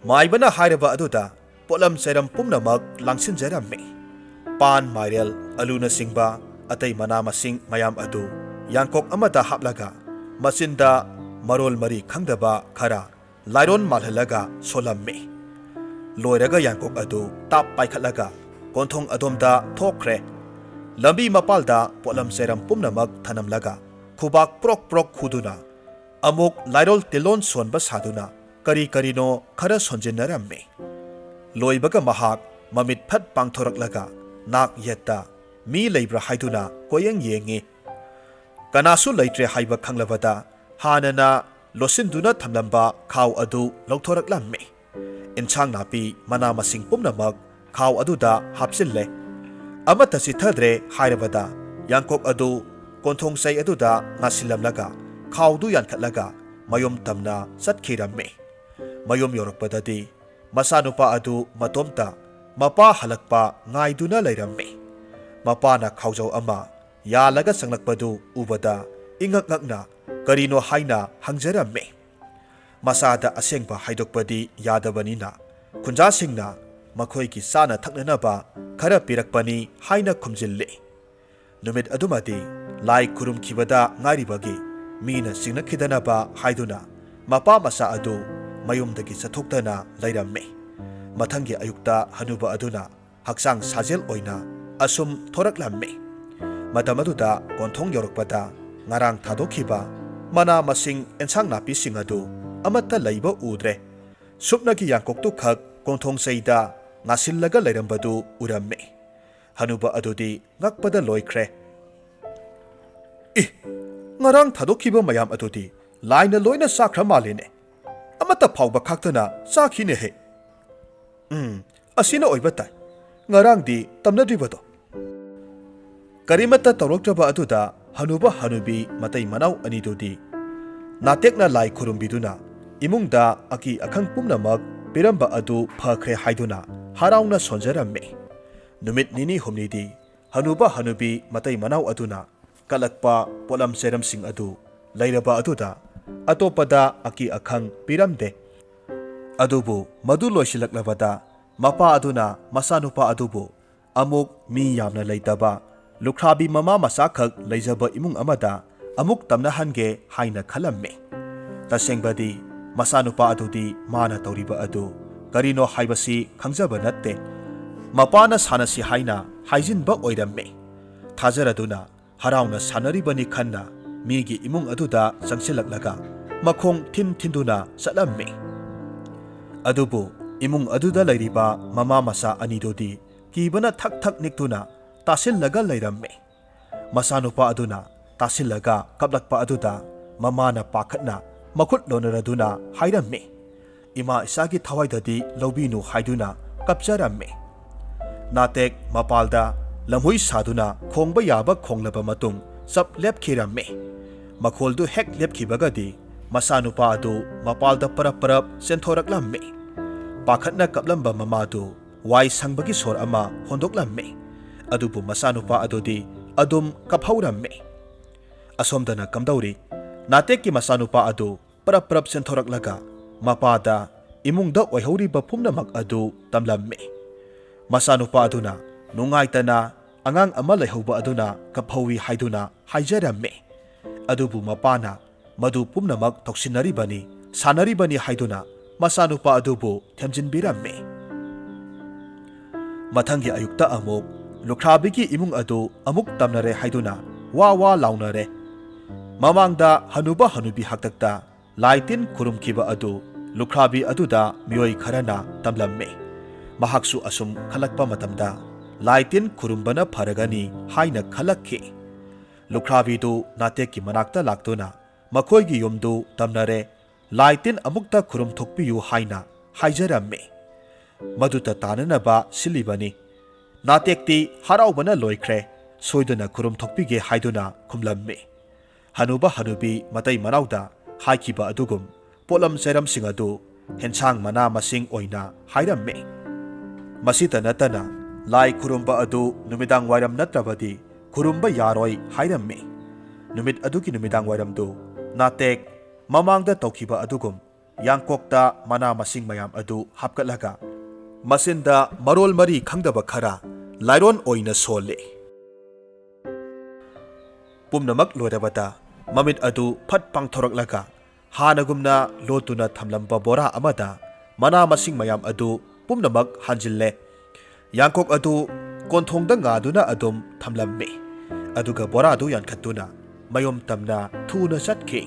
ꯃꯥꯏꯕꯅ ꯍꯥꯏꯔꯕ ꯑꯗꯨꯗ ꯄꯣꯠꯂꯝ ꯆꯩꯔꯝ ꯄꯨꯝꯅꯃꯛ ꯂꯥꯡꯁꯤꯟꯖꯔꯝꯃꯤ꯫ ꯄꯥꯟ, ꯃꯥꯏꯔꯦꯜ, ꯑꯂꯨꯅꯆꯤꯡꯕ ꯑꯇꯩ ꯃꯅꯥ ꯃꯁꯤꯡ ꯃꯌꯥꯝ ꯑꯗꯨ ꯌꯥꯡꯀꯣꯛ ꯑꯃꯗ ꯍꯥꯞꯂꯒ ꯃꯆꯤꯟꯗ ꯃꯔꯣꯜ ꯃꯔꯤ ꯈꯪꯗꯕ ꯈꯔ ꯂꯥꯏꯔꯣꯟ ꯃꯥꯜꯍꯜꯂꯒ ꯁꯣꯜꯂꯝꯃꯤ꯫ ꯂꯣꯏꯔꯒ ꯌꯥꯡꯀꯣꯛ ꯑꯗꯨ ꯇꯥꯞ ꯄꯥꯏꯈꯠꯂꯒ ꯀꯣꯟꯊꯣꯡ ꯑꯗꯣꯝꯗ ꯊꯣꯛꯈ꯭ꯔꯦ꯫ ꯂꯝꯕꯤ ꯃꯄꯥꯜꯗ ꯄꯣꯠꯂꯝ ꯆꯩꯔꯝ ꯄꯨꯝꯅꯃꯛ ꯊꯅꯝꯂꯒ ꯈꯨꯕꯥꯛ ꯄ꯭ꯔꯣꯛ ꯄ꯭ꯔꯣꯛ ꯈꯨꯗꯨꯅ ꯑꯃꯨꯛ ꯂꯥꯏꯔꯣꯜ ꯇꯤꯜꯂꯣꯟ ꯁꯣꯟꯕ ꯁꯥꯗꯨꯅ ꯀꯔꯤ ꯀꯔꯤꯅꯣ ꯈꯔ ꯁꯣꯟꯖꯤꯟꯅꯔꯝꯃꯤ꯫ ꯂꯣꯏꯕꯒ ꯃꯍꯥꯛ ꯃꯃꯤꯠ ꯐꯠ ꯄꯥꯡꯊꯣꯔꯛꯂꯒ ꯅꯥꯛ ꯌꯦꯠꯇ ꯃꯤ ꯂꯩꯕ꯭ꯔꯥ ꯍꯥꯏꯗꯨꯅ ꯀꯣꯏꯌꯦꯡ ꯌꯦꯡꯉꯤ꯫ ꯀꯅꯥꯁꯨ ꯂꯩꯇ꯭ꯔꯦ ꯍꯥꯏꯕ ꯈꯪꯂꯕꯗ ꯍꯥꯟꯅꯅ ꯂꯣꯠꯁꯤꯟꯗꯨꯅ ꯊꯝꯂꯝꯕ ꯈꯥꯎ ꯑꯗꯨ ꯂꯧꯊꯣꯔꯛꯂꯝꯃꯤ꯫ ꯏꯟꯁꯥꯡ ꯅꯥꯄꯤ ꯃꯅꯥ ꯃꯁꯤꯡ ꯄꯨꯝꯅꯃꯛ ꯈꯥꯎ ꯑꯗꯨꯗ ꯍꯥꯞꯆꯤꯜꯂꯦ꯫ ꯑꯃꯠꯇ ꯆꯤꯠꯊꯗ꯭ꯔꯦ ꯍꯥꯏꯔꯕꯗ ꯌꯥꯡꯀꯣꯛ ꯑꯗꯨ ꯀꯣꯟꯊꯣꯡ ꯆꯩ ꯑꯗꯨꯗ ꯉꯥꯁꯤꯜꯂꯝꯂꯒ ꯈꯥꯎꯗꯨ ꯌꯥꯟꯈꯠꯂꯒ ꯃꯌꯨꯝ ꯇꯝꯅ ꯆꯠꯈꯤꯔꯝꯃꯤ꯫ ꯃꯌꯨꯝ ꯌꯧꯔꯛꯄꯗꯗꯤ ꯃꯆꯥꯅꯨꯄꯥ ꯑꯗꯨ ꯃꯇꯣꯝꯇ ꯃꯄꯥ ꯍꯜꯂꯛꯄ ꯉꯥꯏꯗꯨꯅ ꯂꯩꯔꯝꯃꯤ꯫ ꯃꯄꯥꯅ ꯈꯥꯎꯖꯧ ꯑꯃ ꯌꯥꯜꯂꯒ ꯆꯪꯂꯛꯄꯗꯨ ꯎꯕꯗ ꯏꯉꯛ ꯉꯛꯅ ꯀꯔꯤꯅꯣ ꯍꯥꯏꯅ ꯍꯪꯖꯔꯝꯃꯤ꯫ ꯃꯆꯥꯗ ꯑꯁꯦꯡꯕ ꯍꯥꯏꯗꯣꯛꯄꯗꯤ ꯌꯥꯗꯕꯅꯤꯅ ꯈꯨꯟꯖꯥꯁꯤꯡꯅ ꯃꯈꯣꯏꯒꯤ ꯆꯥꯅ ꯊꯛꯅꯅꯕ ꯈꯔ ꯄꯤꯔꯛꯄꯅꯤ ꯍꯥꯏꯅ ꯈꯨꯝꯖꯤꯜꯂꯤ꯫ ꯅꯨꯃꯤꯠ ꯑꯗꯨꯃꯗꯤ ꯂꯥꯏ ꯈꯨꯔꯨꯝꯈꯤꯕꯗ ꯉꯥꯏꯔꯤꯕꯒꯤ ꯃꯤꯅ ꯆꯤꯡꯅꯈꯤꯗꯅꯕ ꯍꯥꯏꯗꯨꯅ ꯃꯄꯥ ꯃꯆꯥ ꯑꯗꯨ ꯃꯌꯨꯝꯗꯒꯤ ꯆꯠꯊꯣꯛꯇꯅ ꯂꯩꯔꯝꯃꯤ꯫ ꯃꯊꯪꯒꯤ ꯑꯌꯨꯛꯇ ꯍꯅꯨꯕ ꯑꯗꯨꯅ ꯍꯛꯆꯥꯡ ꯁꯥꯖꯦꯜ ꯑꯣꯏꯅ ꯑꯁꯨꯝ ꯊꯣꯔꯛꯂꯝꯃꯤ꯫ ꯃꯇꯝ ꯑꯗꯨꯗ ꯀꯣꯟꯊꯣꯡ ꯌꯧꯔꯛꯄꯗ ꯉꯔꯥꯡ ꯊꯥꯗꯣꯛꯈꯤꯕ ꯃꯅꯥ ꯃꯁꯤꯡ ꯑꯦꯟꯁꯥꯡ ꯅꯥꯄꯤꯁꯤꯡ ꯑꯗꯨ ꯑꯃꯠꯇ ꯂꯩꯕ ꯎꯗ꯭ꯔꯦ꯫ ꯁꯨꯞꯅꯒꯤ ꯌꯥꯡꯀꯣꯛꯇꯨ ꯈꯛ ꯀꯣꯟꯊꯣꯡ ꯆꯩꯗ ꯉꯥꯁꯤꯜꯂꯒ ꯂꯩꯔꯝꯕꯗꯨ ꯎꯔꯝꯃꯤ꯫ ꯍꯅꯨꯕ ꯑꯗꯨꯗꯤ ꯉꯛꯄꯗ ꯂꯣꯏꯈ꯭ꯔꯦ꯫ "ꯏ, ꯉꯔꯥꯡ ꯊꯥꯗꯣꯛꯈꯤꯕ ꯃꯌꯥꯝ ꯑꯗꯨꯗꯤ ꯂꯥꯏꯅ ꯂꯣꯏꯅ ꯆꯥꯈ꯭ꯔ ꯃꯥꯜꯂꯦꯅꯦ꯫ ꯑꯃꯠꯇ ꯐꯥꯎꯕ ꯈꯥꯛꯇꯅ ꯆꯥꯈꯤꯅꯦꯍꯦ꯫ ꯎꯝ, ꯑꯁꯤꯅ ꯑꯣꯏꯕ ꯇꯥꯏ꯫ ꯉꯔꯥꯡꯗꯤ ꯇꯝꯅꯗ꯭ꯔꯤꯕꯗꯣ?" ꯀꯔꯤꯃꯠꯇ ꯇꯧꯔꯛꯇ꯭ꯔꯕ ꯑꯗꯨꯗ ꯍꯅꯨꯕ ꯍꯅꯨꯕꯤ ꯃꯇꯩ ꯃꯅꯥꯎ ꯑꯅꯤꯗꯨꯗꯤ ꯅꯥꯇꯦꯛꯅ ꯂꯥꯏ ꯈꯨꯔꯨꯝꯕꯤꯗꯨꯅ ꯏꯃꯨꯡꯗ ꯑꯀꯤ ꯑꯈꯪ ꯄꯨꯝꯅꯃꯛ ꯄꯤꯔꯝꯕ ꯑꯗꯨ ꯐꯈ꯭ꯔꯦ ꯍꯥꯏꯗꯨꯅ ꯍꯔꯥꯎꯅ ꯁꯣꯟꯖꯔꯝꯃꯤ꯫ ꯅꯨꯃꯤꯠ ꯅꯤꯅꯤ ꯍꯨꯝꯅꯤꯗꯤ ꯍꯅꯨꯕ ꯍꯅꯨꯕꯤ ꯃꯇꯩ ꯃꯅꯥꯎ ꯑꯗꯨꯅ ꯀꯠꯂꯛꯄ ꯄꯣꯠꯂꯝ ꯆꯩꯔꯝꯁꯤꯡ ꯑꯗꯨ ꯂꯩꯔꯕ ꯑꯗꯨꯗ ꯑꯇꯣꯞꯄꯗ ꯑꯀꯤ ꯑꯈꯪ ꯄꯤꯔꯝꯗꯦ꯫ ꯑꯗꯨꯕꯨ ꯃꯗꯨ ꯂꯣꯏꯁꯤꯜꯂꯛꯂꯕꯗ ꯃꯄꯥ ꯑꯗꯨꯅ ꯃꯆꯥꯅꯨꯄꯥ ꯑꯗꯨꯕꯨ ꯑꯃꯨꯛ ꯃꯤ ꯌꯥꯝꯅ ꯂꯩꯇꯕ ꯂꯨꯈ꯭ꯔꯥꯕꯤ ꯃꯃꯥ ꯃꯆꯥꯈꯛ ꯂꯩꯖꯕ ꯏꯃꯨꯡ ꯑꯃꯗ ꯑꯃꯨꯛ ꯇꯝꯅꯍꯟꯒꯦ ꯍꯥꯏꯅ ꯈꯜꯂꯝꯃꯤ꯫ ꯇꯁꯦꯡꯕꯗꯤ ꯃꯆꯥꯅꯨꯄꯥ ꯑꯗꯨꯗꯤ ꯃꯥꯅ ꯇꯧꯔꯤꯕ ꯑꯗꯨ ꯀꯔꯤꯅꯣ ꯍꯥꯏꯕꯁꯤ ꯈꯪꯖꯕ ꯅꯠꯇꯦ꯫ ꯃꯄꯥꯅ ꯁꯥꯟꯅꯁꯤ ꯍꯥꯏꯅ ꯍꯥꯏꯖꯤꯟꯕ ꯑꯣꯏꯔꯝꯃꯤ꯫ ꯊꯥꯖꯔꯗꯨꯅ ꯍꯔꯥꯎꯅ ꯁꯥꯟꯅꯔꯤꯕꯅꯤ ꯈꯟꯅ ꯃꯤꯒꯤ ꯏꯃꯨꯡ ꯑꯗꯨꯗ ꯆꯪꯁꯤꯜꯂꯛꯂꯒ ꯃꯈꯣꯡ ꯊꯤꯟ ꯊꯤꯟꯗꯨꯅ ꯆꯠꯂꯝꯃꯤ꯫ ꯑꯗꯨꯕꯨ ꯏꯃꯨꯡ ꯑꯗꯨꯗ ꯂꯩꯔꯤꯕ ꯃꯃꯥ ꯃꯆꯥ ꯑꯅꯤꯗꯨꯗꯤ ꯀꯤꯕꯅ ꯊꯛ ꯊꯛ ꯅꯤꯛꯇꯨꯅ ꯇꯥꯁꯤꯜꯂꯒ ꯂꯩꯔꯝꯃꯤ꯫ ꯃꯆꯥꯅꯨꯄꯥ ꯑꯗꯨꯅ ꯇꯥꯁꯤꯜꯂꯒ ꯀꯞꯂꯛꯄ ꯑꯗꯨꯗ ꯃꯃꯥꯅ ꯄꯥꯈꯠꯅ ꯃꯈꯨꯠ ꯂꯣꯟꯅꯔꯗꯨꯅ ꯍꯥꯏꯔꯝꯃꯤ, "ꯏꯃꯥ ꯏꯆꯥꯒꯤ ꯊꯋꯥꯏꯗꯗꯤ ꯂꯧꯕꯤꯅꯨ" ꯍꯥꯏꯗꯨꯅ ꯀꯞꯆꯔꯝꯃꯤ꯫ ꯅꯥꯇꯦꯛ ꯃꯄꯥꯜꯗ ꯂꯝꯍꯨꯏ ꯁꯥꯗꯨꯅ ꯈꯣꯡꯕ ꯌꯥꯕ ꯈꯣꯡꯂꯕ ꯃꯇꯨꯡ ꯆꯞ ꯂꯦꯞꯈꯤꯔꯝꯃꯤ꯫ ꯃꯈꯣꯜꯗꯨ ꯍꯦꯛ ꯂꯦꯞꯈꯤꯕꯒꯗꯤ ꯃꯆꯥꯅꯨꯄꯥ ꯑꯗꯨ ꯃꯄꯥꯜꯗ ꯄꯔꯞ ꯄꯔꯞ ꯆꯦꯟꯊꯣꯔꯛꯂꯝꯃꯤ꯫ ꯄꯥꯈꯠꯅ ꯀꯞꯂꯝꯕ ꯃꯃꯥꯗꯨ ꯋꯥꯏ ꯁꯪꯕꯒꯤ ꯁꯣꯔ ꯑꯃ ꯍꯣꯟꯗꯣꯛꯂꯝꯃꯤ꯫ ꯑꯗꯨꯕꯨ ꯃꯆꯥꯅꯨꯄꯥ ꯑꯗꯨꯗꯤ ꯑꯗꯨꯝ ꯀꯞꯍꯧꯔꯝꯃꯤ꯫ ꯑꯁꯣꯝꯗꯅ ꯀꯝꯗꯧꯔꯤ? ꯅꯥꯇꯦꯛꯀꯤ ꯃꯆꯥꯅꯨꯄꯥ ꯑꯗꯨ ꯄꯔꯞ ꯄꯔꯞ ꯆꯦꯟꯊꯣꯔꯛꯂꯒ ꯃꯄꯥꯗ ꯏꯃꯨꯡꯗ ꯑꯣꯏꯍꯧꯔꯤꯕ ꯄꯨꯝꯅꯃꯛ ꯑꯗꯨ ꯇꯝꯂꯝꯃꯤ꯫ ꯃꯆꯥꯅꯨꯄꯥ ꯑꯗꯨꯅ ꯅꯨꯡꯉꯥꯏꯇꯅ ꯑꯉꯥꯡ ꯑꯃ ꯂꯩꯍꯧꯕ ꯑꯗꯨꯅ ꯀꯞꯍꯧꯏ ꯍꯥꯏꯗꯨꯅ ꯍꯥꯏꯖꯔꯝꯃꯤ꯫ ꯑꯗꯨꯕꯨ ꯃꯄꯥꯅ ꯃꯗꯨ ꯄꯨꯝꯅꯃꯛ ꯇꯧꯁꯤꯟꯅꯔꯤꯕꯅꯤ, ꯁꯥꯟꯅꯔꯤꯕꯅꯤ ꯍꯥꯏꯗꯨꯅ ꯃꯆꯥꯅꯨꯄꯥ ꯑꯗꯨꯕꯨ ꯊꯦꯝꯖꯤꯟꯕꯤꯔꯝꯃꯤ꯫ ꯃꯊꯪꯒꯤ ꯑꯌꯨꯛꯇ ꯑꯃꯨꯛ ꯂꯨꯈ꯭ꯔꯥꯕꯤꯒꯤ ꯏꯃꯨꯡ ꯑꯗꯨ ꯑꯃꯨꯛ ꯇꯝꯅꯔꯦ ꯍꯥꯏꯗꯨꯅ ꯋꯥ ꯋꯥ ꯂꯥꯎꯅꯔꯦ꯫ ꯃꯃꯥꯡꯗ ꯍꯅꯨꯕ ꯍꯅꯨꯕꯤ ꯍꯥꯛꯇꯛꯇ ꯂꯥꯏ ꯇꯤꯟ ꯈꯨꯔꯨꯝꯈꯤꯕ ꯑꯗꯨ ꯂꯨꯈ꯭ꯔꯥꯕꯤ ꯑꯗꯨꯗ ꯃꯤꯑꯣꯏ ꯈꯔꯅ ꯇꯝꯂꯝꯃꯤ꯫ ꯃꯍꯥꯛꯁꯨ ꯑꯁꯨꯝ ꯈꯜꯂꯛꯄ ꯃꯇꯝꯗ ꯂꯥꯏ ꯇꯤꯟ ꯈꯨꯔꯨꯝꯕꯅ ꯐꯔꯒꯅꯤ ꯍꯥꯏꯅ ꯈꯜꯂꯛꯈꯤ꯫ ꯂꯨꯈ꯭ꯔꯥꯕꯤꯗꯨ ꯅꯥꯇꯦꯛꯀꯤ ꯃꯅꯥꯛꯇ ꯂꯥꯛꯇꯨꯅ ꯃꯈꯣꯏꯒꯤ ꯌꯨꯝꯗꯨ ꯇꯝꯅꯔꯦ, ꯂꯥꯏ ꯇꯤꯟ ꯑꯃꯨꯛꯇ ꯈꯨꯔꯨꯝꯊꯣꯛꯄꯤꯌꯨ ꯍꯥꯏꯅ ꯍꯥꯏꯖꯔꯝꯃꯤ꯫ ꯃꯗꯨꯇ ꯇꯥꯅꯅꯕ ꯁꯤꯜꯂꯤꯕꯅꯤ꯫ ꯅꯥꯇꯦꯛꯇꯤ ꯍꯔꯥꯎꯕꯅ ꯂꯣꯏꯈ꯭ꯔꯦ, ꯁꯣꯏꯗꯅ ꯈꯨꯔꯨꯝꯊꯣꯛꯄꯤꯒꯦ ꯍꯥꯏꯗꯨꯅ ꯈꯨꯝꯂꯝꯃꯤ꯫ ꯍꯅꯨꯕ ꯍꯅꯨꯕꯤ ꯃꯇꯩ ꯃꯅꯥꯎꯗ ꯍꯥꯏꯈꯤꯕ ꯑꯗꯨꯒꯨꯝ ꯄꯣꯠꯂꯝ ꯆꯩꯔꯝꯁꯤꯡ ꯑꯗꯨ ꯍꯦꯟꯁꯥꯡ ꯃꯅꯥ ꯃꯁꯤꯡ ꯑꯣꯏꯅ ꯍꯥꯏꯔꯝꯃꯤ꯫ ꯃꯁꯤꯇ ꯅꯠꯇꯅ ꯂꯥꯏ ꯈꯨꯔꯨꯝꯕ ꯑꯗꯨ ꯅꯨꯃꯤꯗꯥꯡ ꯋꯥꯏꯔꯝ ꯅꯠꯇ꯭ꯔꯕꯗꯤ ꯈꯨꯔꯨꯝꯕ ꯌꯥꯔꯣꯏ ꯍꯥꯏꯔꯝꯃꯤ꯫ ꯅꯨꯃꯤꯠ ꯑꯗꯨꯒꯤ ꯅꯨꯃꯤꯗꯥꯡ ꯋꯥꯏꯔꯝꯗꯨ ꯅꯥꯇꯦꯛ ꯃꯃꯥꯡꯗ ꯇꯧꯈꯤꯕ ꯑꯗꯨꯒꯨꯝ ꯌꯥꯡꯀꯣꯛꯇ ꯃꯅꯥ ꯃꯁꯤꯡ ꯃꯌꯥꯝ ꯑꯗꯨ ꯍꯥꯞꯀꯠꯂꯒ ꯃꯆꯤꯟꯗ ꯃꯔꯣꯜ ꯃꯔꯤ ꯈꯪꯗꯕ ꯈꯔ ꯂꯥꯏꯔꯣꯟ ꯑꯣꯏꯅ ꯁꯣꯜꯂꯤ꯫ ꯄꯨꯝꯅꯃꯛ ꯂꯣꯏꯔꯕꯗ ꯃꯃꯤꯠ ꯑꯗꯨ ꯐꯠ ꯄꯥꯡꯊꯣꯔꯛꯂꯒ ꯍꯥꯟꯅꯒꯨꯝꯅ ꯂꯣꯠꯇꯨꯅ ꯊꯝꯂꯝꯕ ꯕꯣꯔꯥ ꯑꯃꯗ ꯃꯅꯥ ꯃꯁꯤꯡ ꯃꯌꯥꯝ ꯑꯗꯨ ꯄꯨꯝꯅꯃꯛ ꯍꯥꯟꯖꯤꯜꯂꯦ꯫ ꯌꯥꯡꯀꯣꯛ ꯑꯗꯨ ꯀꯣꯟꯊꯣꯡꯗ ꯉꯥꯗꯨꯅ ꯑꯗꯨꯝ ꯊꯝꯂꯝꯃꯤ꯫ ꯑꯗꯨꯒ ꯕꯣꯔꯥꯗꯨ ꯌꯥꯟꯈꯠꯇꯨꯅ ꯃꯌꯨꯝ ꯇꯝꯅ ꯊꯨꯅ ꯆꯠꯈꯤ꯫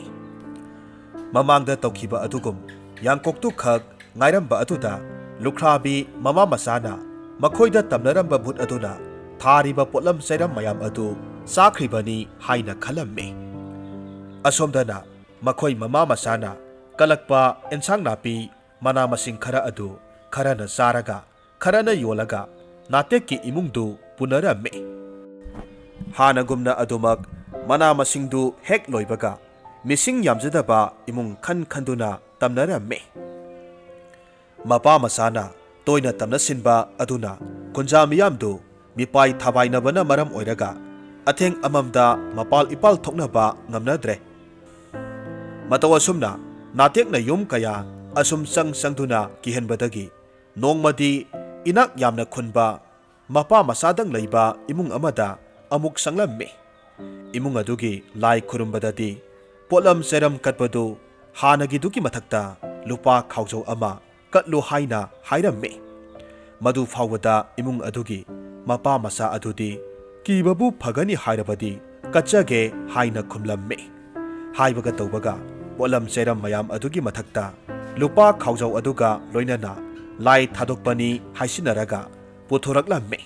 ꯃꯃꯥꯡꯗ ꯇꯧꯈꯤꯕ ꯑꯗꯨꯒꯨꯝ ꯌꯥꯡꯀꯣꯛꯇꯨ ꯈꯛ ꯉꯥꯏꯔꯝꯕ ꯑꯗꯨꯗ ꯂꯨꯈ꯭ꯔꯥꯕꯤ ꯃꯃꯥ ꯃꯆꯥꯅ ꯃꯈꯣꯏꯗ ꯇꯝꯅꯔꯝꯕ ꯚꯨꯠ ꯑꯗꯨꯅ ꯊꯥꯔꯤꯕ ꯄꯣꯠꯂꯝ ꯆꯩꯔꯝ ꯃꯌꯥꯝ ꯑꯗꯨ ꯆꯥꯈ꯭ꯔꯤꯕꯅꯤ ꯍꯥꯏꯅ ꯈꯜꯂꯝꯃꯤ꯫ ꯑꯁꯣꯝꯗꯅ ꯃꯈꯣꯏ ꯃꯃꯥ ꯃꯆꯥꯅ ꯀꯂꯛꯄ ꯑꯦꯟꯁꯥꯡ ꯅꯥꯄꯤ, ꯃꯅꯥ ꯃꯁꯤꯡ ꯈꯔ ꯑꯗꯨ ꯈꯔꯅ ꯆꯥꯔꯒ, ꯈꯔꯅ ꯌꯣꯜꯂꯒ ꯅꯥꯇꯦꯛꯀꯤ ꯏꯃꯨꯡꯗꯨ ꯄꯨꯅꯔꯝꯃꯤ꯫ ꯍꯥꯟꯅꯒꯨꯝꯅ ꯑꯗꯨꯃꯛ ꯃꯅꯥ ꯃꯁꯤꯡꯗꯨ ꯍꯦꯛ ꯂꯣꯏꯕꯒ ꯃꯤꯁꯤꯡ ꯌꯥꯝꯖꯗꯕ ꯏꯃꯨꯡ ꯈꯟ ꯈꯟꯗꯨꯅ ꯇꯝꯅꯔꯝꯃꯤ꯫ ꯃꯄꯥ ꯃꯆꯥꯅ ꯇꯣꯏꯅ ꯇꯝꯅꯁꯤꯟꯕ ꯑꯗꯨꯅ ꯈꯨꯟꯖꯥ ꯃꯤꯌꯥꯝꯗꯨ ꯃꯤꯄꯥꯏ ꯊꯥꯕꯥꯏꯅꯕꯅ ꯃꯔꯝ ꯑꯣꯏꯔꯒ ꯑꯊꯦꯡ ꯑꯃꯝꯗ ꯃꯄꯥꯜ ꯏꯄꯥꯜ ꯊꯣꯛꯅꯕ ꯉꯝꯅꯗ꯭ꯔꯦ꯫ ꯃꯇꯧ ꯑꯁꯨꯝꯅ ꯅꯥꯇꯦꯛꯅ ꯌꯨꯝ ꯀꯌꯥ ꯑꯁꯨꯝ ꯆꯪ ꯆꯪꯗꯨꯅ ꯀꯤꯍꯟꯕꯗꯒꯤ ꯅꯣꯡꯃꯗꯤ ꯏꯅꯥꯛ ꯌꯥꯝꯅ ꯈꯨꯟꯕ ꯃꯄꯥ ꯃꯆꯥꯗꯪ ꯂꯩꯕ ꯏꯃꯨꯡ ꯑꯃꯗ ꯑꯃꯨꯛ ꯆꯪꯂꯝꯃꯤ꯫ ꯏꯃꯨꯡ ꯑꯗꯨꯒꯤ ꯂꯥꯏ ꯈꯨꯔꯨꯝꯕꯗꯗꯤ ꯄꯣꯠꯂꯝ ꯆꯩꯔꯝ ꯀꯠꯄꯗꯨ ꯍꯥꯟꯅꯒꯤꯗꯨꯒꯤ ꯃꯊꯛꯇ ꯂꯨꯄꯥ ꯈꯥꯎꯖꯧ ꯑꯃ ꯀꯠꯂꯨ ꯍꯥꯏꯅ ꯍꯥꯏꯔꯝꯃꯤ꯫ ꯃꯗꯨ ꯐꯥꯎꯕꯗ ꯏꯃꯨꯡ ꯑꯗꯨꯒꯤ ꯃꯄꯥ ꯃꯆꯥ ꯑꯗꯨꯗꯤ ꯀꯤꯕꯕꯨ ꯐꯒꯅꯤ ꯍꯥꯏꯔꯕꯗꯤ ꯀꯠꯆꯒꯦ ꯍꯥꯏꯅ ꯈꯨꯝꯂꯝꯃꯤ꯫ ꯍꯥꯏꯕꯒ ꯇꯧꯕꯒ ꯄꯣꯠꯂꯝ ꯆꯩꯔꯝ ꯃꯌꯥꯝ ꯑꯗꯨꯒꯤ ꯃꯊꯛꯇ ꯂꯨꯄꯥ ꯈꯥꯎꯖꯧ ꯑꯗꯨꯒ ꯂꯣꯏꯅꯅ ꯂꯥꯏ ꯊꯥꯗꯣꯛꯄꯅꯤ ꯍꯥꯏꯁꯤꯟꯅꯔꯒ ꯄꯨꯊꯣꯔꯛꯂꯝꯃꯤ꯫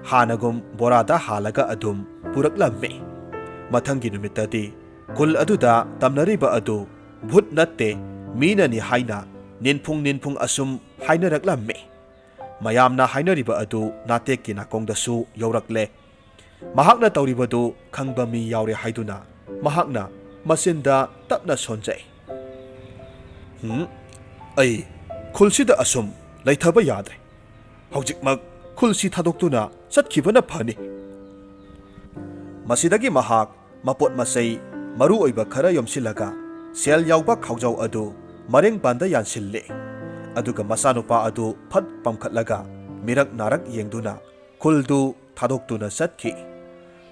ꯍꯥꯟꯅꯒꯨꯝ ꯕꯣꯔꯥꯗ ꯍꯥꯜꯂꯒ ꯑꯗꯨꯝ ꯄꯨꯔꯛꯂꯝꯃꯤ꯫ ꯃꯊꯪꯒꯤ ꯅꯨꯃꯤꯠꯇꯗꯤ ꯈꯨꯜ ꯑꯗꯨꯗ ꯇꯝꯅꯔꯤꯕ ꯑꯗꯨ ꯚꯨꯠ ꯅꯠꯇꯦ, ꯃꯤꯅꯅꯤ ꯍꯥꯏꯅ ꯅꯤꯟꯐꯨꯡ ꯅꯤꯟꯐꯨꯡ ꯑꯁꯨꯝ ꯍꯥꯏꯅꯔꯛꯂꯝꯃꯤ꯫ ꯃꯌꯥꯝꯅ ꯍꯥꯏꯅꯔꯤꯕ ꯑꯗꯨ ꯅꯥꯇꯦꯛꯀꯤ ꯅꯥꯀꯣꯡꯗꯁꯨ ꯌꯧꯔꯛꯂꯦ꯫ ꯃꯍꯥꯛꯅ ꯇꯧꯔꯤꯕꯗꯨ ꯈꯪꯕ ꯃꯤ ꯌꯥꯎꯔꯦ ꯍꯥꯏꯗꯨꯅ ꯃꯍꯥꯛꯅ ꯃꯆꯤꯟꯗ ꯇꯞꯅ ꯁꯣꯟꯖꯩ꯫ "ꯍꯨꯝ, ꯑꯩ ꯈꯨꯜꯁꯤꯗ ꯑꯁꯨꯝ ꯂꯩꯊꯕ ꯌꯥꯗ꯭ꯔꯦ꯫ ꯍꯧꯖꯤꯛꯃꯛ ꯈꯨꯜꯁꯤ ꯊꯥꯗꯣꯛꯇꯨꯅ ꯆꯠꯈꯤꯕꯅ ꯐꯅꯤ꯫" ꯃꯁꯤꯗꯒꯤ ꯃꯍꯥꯛ ꯃꯄꯣꯠ ꯃꯆꯩ ꯃꯔꯨ ꯑꯣꯏꯕ ꯈꯔ ꯌꯣꯝꯁꯤꯜꯂꯒ ꯁꯦꯜ ꯌꯥꯎꯕ ꯈꯥꯎꯖꯥꯎ ꯑꯗꯨ ꯃꯔꯦꯡꯕꯥꯟꯗ ꯌꯥꯟꯁꯤꯜꯂꯦ꯫ ꯑꯗꯨꯒ ꯃꯆꯥꯅꯨꯄꯥ ꯑꯗꯨ ꯐꯠ ꯄꯝꯈꯠꯂꯒ ꯃꯤꯔꯛ ꯅꯥꯔꯛ ꯌꯦꯡꯗꯨꯅ ꯈꯨꯜꯗꯨ ꯊꯥꯗꯣꯛꯇꯨꯅ ꯆꯠꯈꯤ꯫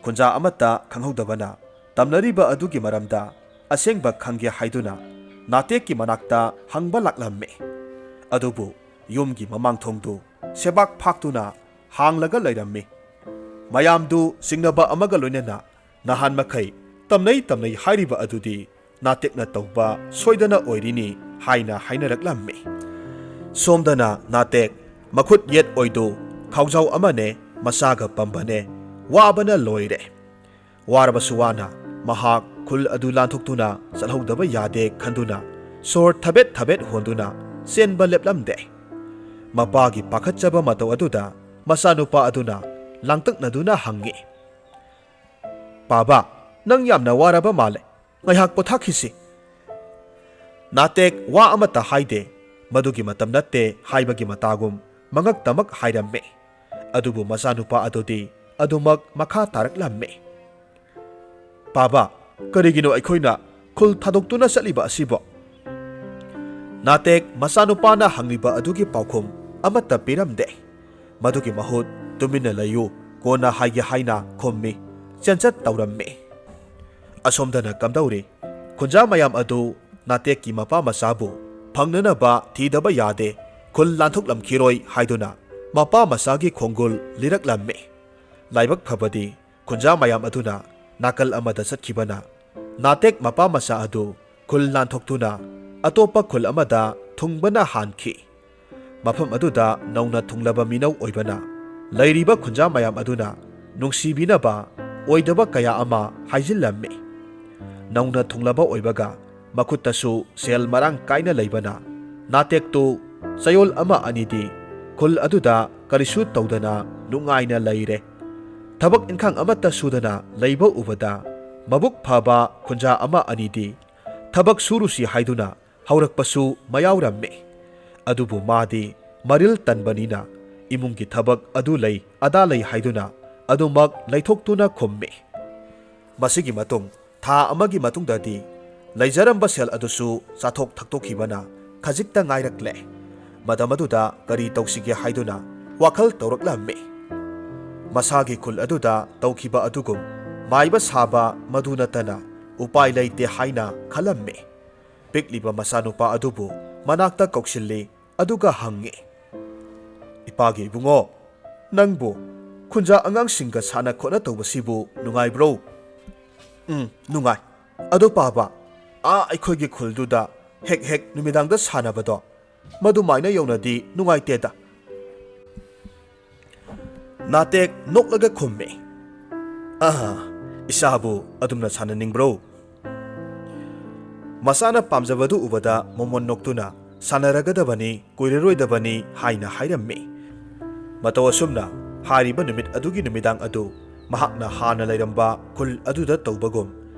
ꯈꯨꯟꯖꯥ ꯑꯃꯠꯇ ꯈꯪꯍꯧꯗꯕꯅ ꯇꯝꯅꯔꯤꯕ ꯑꯗꯨꯒꯤ ꯃꯔꯝꯗ ꯑꯁꯦꯡꯕ ꯈꯪꯒꯦ ꯍꯥꯏꯗꯨꯅ ꯅꯥꯇꯦꯛꯀꯤ ꯃꯅꯥꯛꯇ ꯍꯪꯕ ꯂꯥꯛꯂꯝꯃꯤ꯫ ꯑꯗꯨꯕꯨ ꯌꯨꯝꯒꯤ ꯃꯃꯥꯡ ꯊꯣꯡꯗꯨ ꯁꯦꯕꯥꯛ ꯐꯥꯛꯇꯨꯅ ꯍꯥꯡꯂꯒ ꯂꯩꯔꯝꯃꯤ꯫ ꯃꯌꯥꯝꯗꯨ ꯆꯤꯡꯅꯕ ꯑꯃꯒ ꯂꯣꯏꯅꯅ ꯅꯍꯥꯟ ꯃꯈꯩ ꯇꯝꯅꯩ ꯇꯝꯅꯩ ꯍꯥꯏꯔꯤꯕ ꯑꯗꯨꯗꯤ ꯅꯥꯇꯦꯛꯅ ꯇꯧꯕ ꯁꯣꯏꯗꯅ ꯑꯣꯏꯔꯤꯅꯤ ꯍꯥꯏꯅ ꯍꯥꯏꯅꯔꯛꯂꯝꯃꯤ꯫ ꯁꯣꯝꯗꯅ ꯅꯥꯇꯦꯛ ꯃꯈꯨꯠ ꯌꯦꯠ ꯑꯣꯏꯗꯨ ꯈꯥꯎꯖꯥꯎ ꯑꯃꯅꯦ, ꯃꯆꯥꯒ ꯄꯝꯕꯅꯦ, ꯋꯥꯕꯅ ꯂꯣꯏꯔꯦ꯫ ꯋꯥꯔꯕꯁꯨ ꯋꯥꯅ ꯃꯍꯥꯛ ꯈꯨꯜ ꯑꯗꯨ ꯂꯥꯟꯊꯣꯛꯇꯨꯅ ꯆꯠꯍꯧꯗꯕ ꯌꯥꯗꯦ ꯈꯟꯗꯨꯅ ꯁꯣꯔ ꯊꯕꯦꯠ ꯊꯕꯦꯠ ꯍꯣꯟꯗꯨꯅ ꯆꯦꯟꯕ ꯂꯦꯞꯂꯝꯗꯦ꯫ ꯃꯄꯥꯒꯤ ꯄꯥꯈꯠꯆꯕ ꯃꯇꯧ ꯑꯗꯨꯗ ꯃꯆꯥꯅꯨꯄꯥ ꯑꯗꯨꯅ ꯂꯥꯡꯇꯛꯅꯗꯨꯅ ꯍꯪꯉꯤ, "ꯄꯥꯕ, ꯅꯪ ꯌꯥꯝꯅ ꯋꯥꯔꯕ ꯃꯥꯜꯂꯦ꯫ ꯉꯥꯏꯍꯥꯛ ꯄꯣꯊꯥꯈꯤꯁꯤ꯫" ꯅꯥꯇꯦꯛ ꯋꯥ ꯑꯃꯠꯇ ꯍꯥꯏꯗꯦ꯫ ꯃꯗꯨꯒꯤ ꯃꯇꯝ ꯅꯠꯇꯦ ꯍꯥꯏꯕꯒꯤ ꯃꯇꯥꯒꯨꯝ ꯃꯉꯛꯇꯃꯛ ꯍꯥꯏꯔꯝꯃꯤ꯫ ꯑꯗꯨꯕꯨ ꯃꯆꯥꯅꯨꯄꯥ ꯑꯗꯨꯗꯤ ꯑꯗꯨꯃꯛ ꯃꯈꯥ ꯇꯥꯔꯛꯂꯝꯃꯤ꯫ "ꯄꯥꯕ, ꯀꯔꯤꯒꯤꯅꯣ ꯑꯩꯈꯣꯏꯅ ꯈꯨꯜ ꯊꯥꯗꯣꯛꯇꯨꯅ ꯆꯠꯂꯤꯕ ꯑꯁꯤꯕꯣ?" ꯅꯥꯇꯦꯛ ꯃꯆꯥꯅꯨꯄꯥꯅ ꯍꯪꯂꯤꯕ ꯑꯗꯨꯒꯤ ꯄꯥꯎꯈꯨꯝ ꯑꯃꯠꯇ ꯄꯤꯔꯝꯗꯦ꯫ ꯃꯗꯨꯒꯤ ꯃꯍꯨꯠ "ꯇꯨꯃꯤꯟꯅ ꯂꯩꯌꯨ, ꯀꯣꯟꯅ ꯍꯥꯏꯒꯦ" ꯍꯥꯏꯅ ꯈꯨꯝꯃꯤ꯫ ꯆꯦꯟꯆꯠ ꯇꯧꯔꯝꯃꯤ꯫ ꯑꯁꯣꯝꯗꯅ ꯀꯝꯗꯧꯔꯤ? ꯈꯨꯟꯖꯥ ꯃꯌꯥꯝ ꯑꯗꯨ ꯅꯥꯇꯦꯛꯀꯤ ꯃꯄꯥ ꯃꯆꯥꯕꯨ ꯐꯪꯅꯅꯕ ꯊꯤꯗꯕ ꯌꯥꯗꯦ, ꯈꯨꯜ ꯂꯥꯟꯊꯣꯛꯂꯝꯈꯤꯔꯣꯏ ꯍꯥꯏꯗꯨꯅ ꯃꯄꯥ ꯃꯆꯥꯒꯤ ꯈꯣꯡꯒꯨꯜ ꯂꯤꯔꯛꯂꯝꯃꯤ꯫ ꯂꯥꯏꯕꯛ ꯐꯕꯗꯤ ꯈꯨꯟꯖꯥ ꯃꯌꯥꯝ ꯑꯗꯨꯅ ꯅꯥꯀꯜ ꯑꯃꯗ ꯆꯠꯈꯤꯕꯅ ꯅꯥꯇꯦꯛ ꯃꯄꯥ ꯃꯆꯥ ꯑꯗꯨ ꯈꯨꯜ ꯂꯥꯟꯊꯣꯛꯇꯨꯅ ꯑꯇꯣꯞꯄ ꯈꯨꯜ ꯑꯃꯗ ꯊꯨꯡꯕꯅ ꯍꯥꯟꯈꯤ꯫ ꯃꯐꯝ ꯑꯗꯨꯗ ꯅꯧꯅ ꯊꯨꯡꯂꯕ ꯃꯤꯅꯧ ꯑꯣꯏꯕꯅ ꯂꯩꯔꯤꯕ ꯈꯨꯟꯖꯥ ꯃꯌꯥꯝ ꯑꯗꯨꯅ ꯅꯨꯡꯁꯤꯕꯤꯅꯕ ꯑꯣꯏꯗꯕ ꯀꯌꯥ ꯑꯃ ꯍꯥꯏꯖꯤꯜꯂꯝꯃꯤ꯫ ꯅꯧꯅ ꯊꯨꯡꯂꯕ ꯑꯣꯏꯕꯒ ꯃꯈꯨꯠꯇꯁꯨ ꯁꯦꯜ ꯃꯔꯥꯡ ꯀꯥꯏꯅ ꯂꯩꯕꯅ ꯅꯥꯇꯦꯛꯇꯨ ꯆꯌꯣꯜ ꯑꯃ ꯑꯅꯤꯗꯤ ꯈꯨꯜ ꯑꯗꯨꯗ ꯀꯔꯤꯁꯨ ꯇꯧꯗꯅ ꯅꯨꯡꯉꯥꯏꯅ ꯂꯩꯔꯦ꯫ ꯊꯕꯛ ꯏꯟꯈꯥꯡ ꯑꯃꯠꯇ ꯁꯨꯗꯅ ꯂꯩꯕ ꯎꯕꯗ ꯃꯕꯨꯛ ꯐꯕ ꯈꯨꯟꯖꯥ ꯑꯃ ꯑꯅꯤꯗꯤ ꯊꯕꯛ ꯁꯨꯔꯨꯁꯤ ꯍꯥꯏꯗꯨꯅ ꯍꯧꯔꯛꯄꯁꯨ ꯃꯌꯥꯎꯔꯝꯃꯤ꯫ ꯑꯗꯨꯕꯨ ꯃꯥꯗꯤ ꯃꯔꯤꯜ ꯇꯟꯕꯅꯤꯅ ꯏꯃꯨꯡꯒꯤ ꯊꯕꯛ ꯑꯗꯨ ꯂꯩ ꯑꯗꯥ ꯂꯩ ꯍꯥꯏꯗꯨꯅ ꯑꯗꯨꯃꯛ ꯂꯩꯊꯣꯛꯇꯨꯅ ꯈꯨꯝꯃꯤ꯫ ꯃꯁꯤꯒꯤ ꯃꯇꯨꯡ ꯊꯥ ꯑꯃꯒꯤ ꯃꯇꯨꯡꯗꯗꯤ ꯂꯩꯖꯔꯝꯕ ꯁꯦꯜ ꯑꯗꯨꯁꯨ ꯆꯥꯊꯣꯛ ꯊꯛꯇꯣꯛꯈꯤꯕꯅ ꯈꯖꯤꯛꯇ ꯉꯥꯏꯔꯛꯂꯦ꯫ ꯃꯇꯝ ꯑꯗꯨꯗ ꯀꯔꯤ ꯇꯧꯁꯤꯒꯦ ꯍꯥꯏꯗꯨꯅ ꯋꯥꯈꯜ ꯇꯧꯔꯛꯂꯝꯃꯤ꯫ ꯃꯁꯥꯒꯤ ꯈꯨꯜ ꯑꯗꯨꯗ ꯇꯧꯈꯤꯕ ꯑꯗꯨꯒꯨꯝ ꯃꯥꯏꯕ ꯁꯥꯕ ꯃꯗꯨ ꯅꯠꯇꯅ ꯎꯄꯥꯏ ꯂꯩꯇꯦ ꯍꯥꯏꯅ ꯈꯜꯂꯝꯃꯤ꯫ ꯄꯤꯛꯂꯤꯕ ꯃꯆꯥꯅꯨꯄꯥ ꯑꯗꯨꯕꯨ ꯃꯅꯥꯛꯇ ꯀꯧꯁꯤꯜꯂꯤ꯫ ꯑꯗꯨꯒ ꯍꯪꯉꯤ, "ꯏꯄꯥꯒꯤ ꯏꯕꯨꯡꯉꯣ, ꯅꯪꯕꯨ ꯈꯨꯟꯖꯥ ꯑꯉꯥꯡꯁꯤꯡꯒ ꯁꯥꯟꯅ ꯈꯣꯠꯅ ꯇꯧꯕꯁꯤꯕꯨ ꯅꯨꯡꯉꯥꯏꯕ꯭ꯔꯣ?" "ꯎꯝ, ꯅꯨꯡꯉꯥꯏ꯫ ꯑꯗꯣ ꯄꯥꯕ, ꯑꯥ ꯑꯩꯈꯣꯏꯒꯤ ꯈꯨꯜꯗꯨꯗ ꯍꯦꯛ ꯍꯦꯛ ꯅꯨꯃꯤꯗꯥꯡꯗ ꯁꯥꯟꯅꯕꯗꯣ, "ꯃꯗꯨꯃꯥꯏꯅ ꯌꯧꯅꯗꯤ ꯅꯨꯡꯉꯥꯏꯇꯦꯗ꯫" ꯅꯥꯇꯦꯛ ꯅꯣꯛꯂꯒ ꯈꯨꯝꯃꯤ, "ꯑꯍ, ꯏꯁꯥꯕꯨ ꯑꯗꯨꯝꯅ ꯁꯥꯟꯅꯅꯤꯡꯕ꯭ꯔꯣ?" ꯃꯆꯥꯅ ꯄꯥꯝꯖꯕꯗꯨ ꯎꯕꯗ ꯃꯣꯃꯣꯟ ꯅꯣꯛꯇꯨꯅ, "ꯁꯥꯟꯅꯔꯒꯗꯕꯅꯤ, ꯀꯨꯏꯔꯔꯣꯏꯗꯕꯅꯤ" ꯍꯥꯏꯅ ꯍꯥꯏꯔꯝꯃꯤ꯫ ꯃꯇꯧ ꯑꯁꯨꯝꯅ ꯍꯥꯏꯔꯤꯕ ꯅꯨꯃꯤꯠ ꯑꯗꯨꯒꯤ ꯅꯨꯃꯤꯗꯥꯡ ꯑꯗꯨ ꯃꯍꯥꯛꯅ ꯍꯥꯟꯅ ꯂꯩꯔꯝꯕ ꯈꯨꯜ ꯑꯗꯨꯗ ꯇꯧꯕꯒꯨꯝ,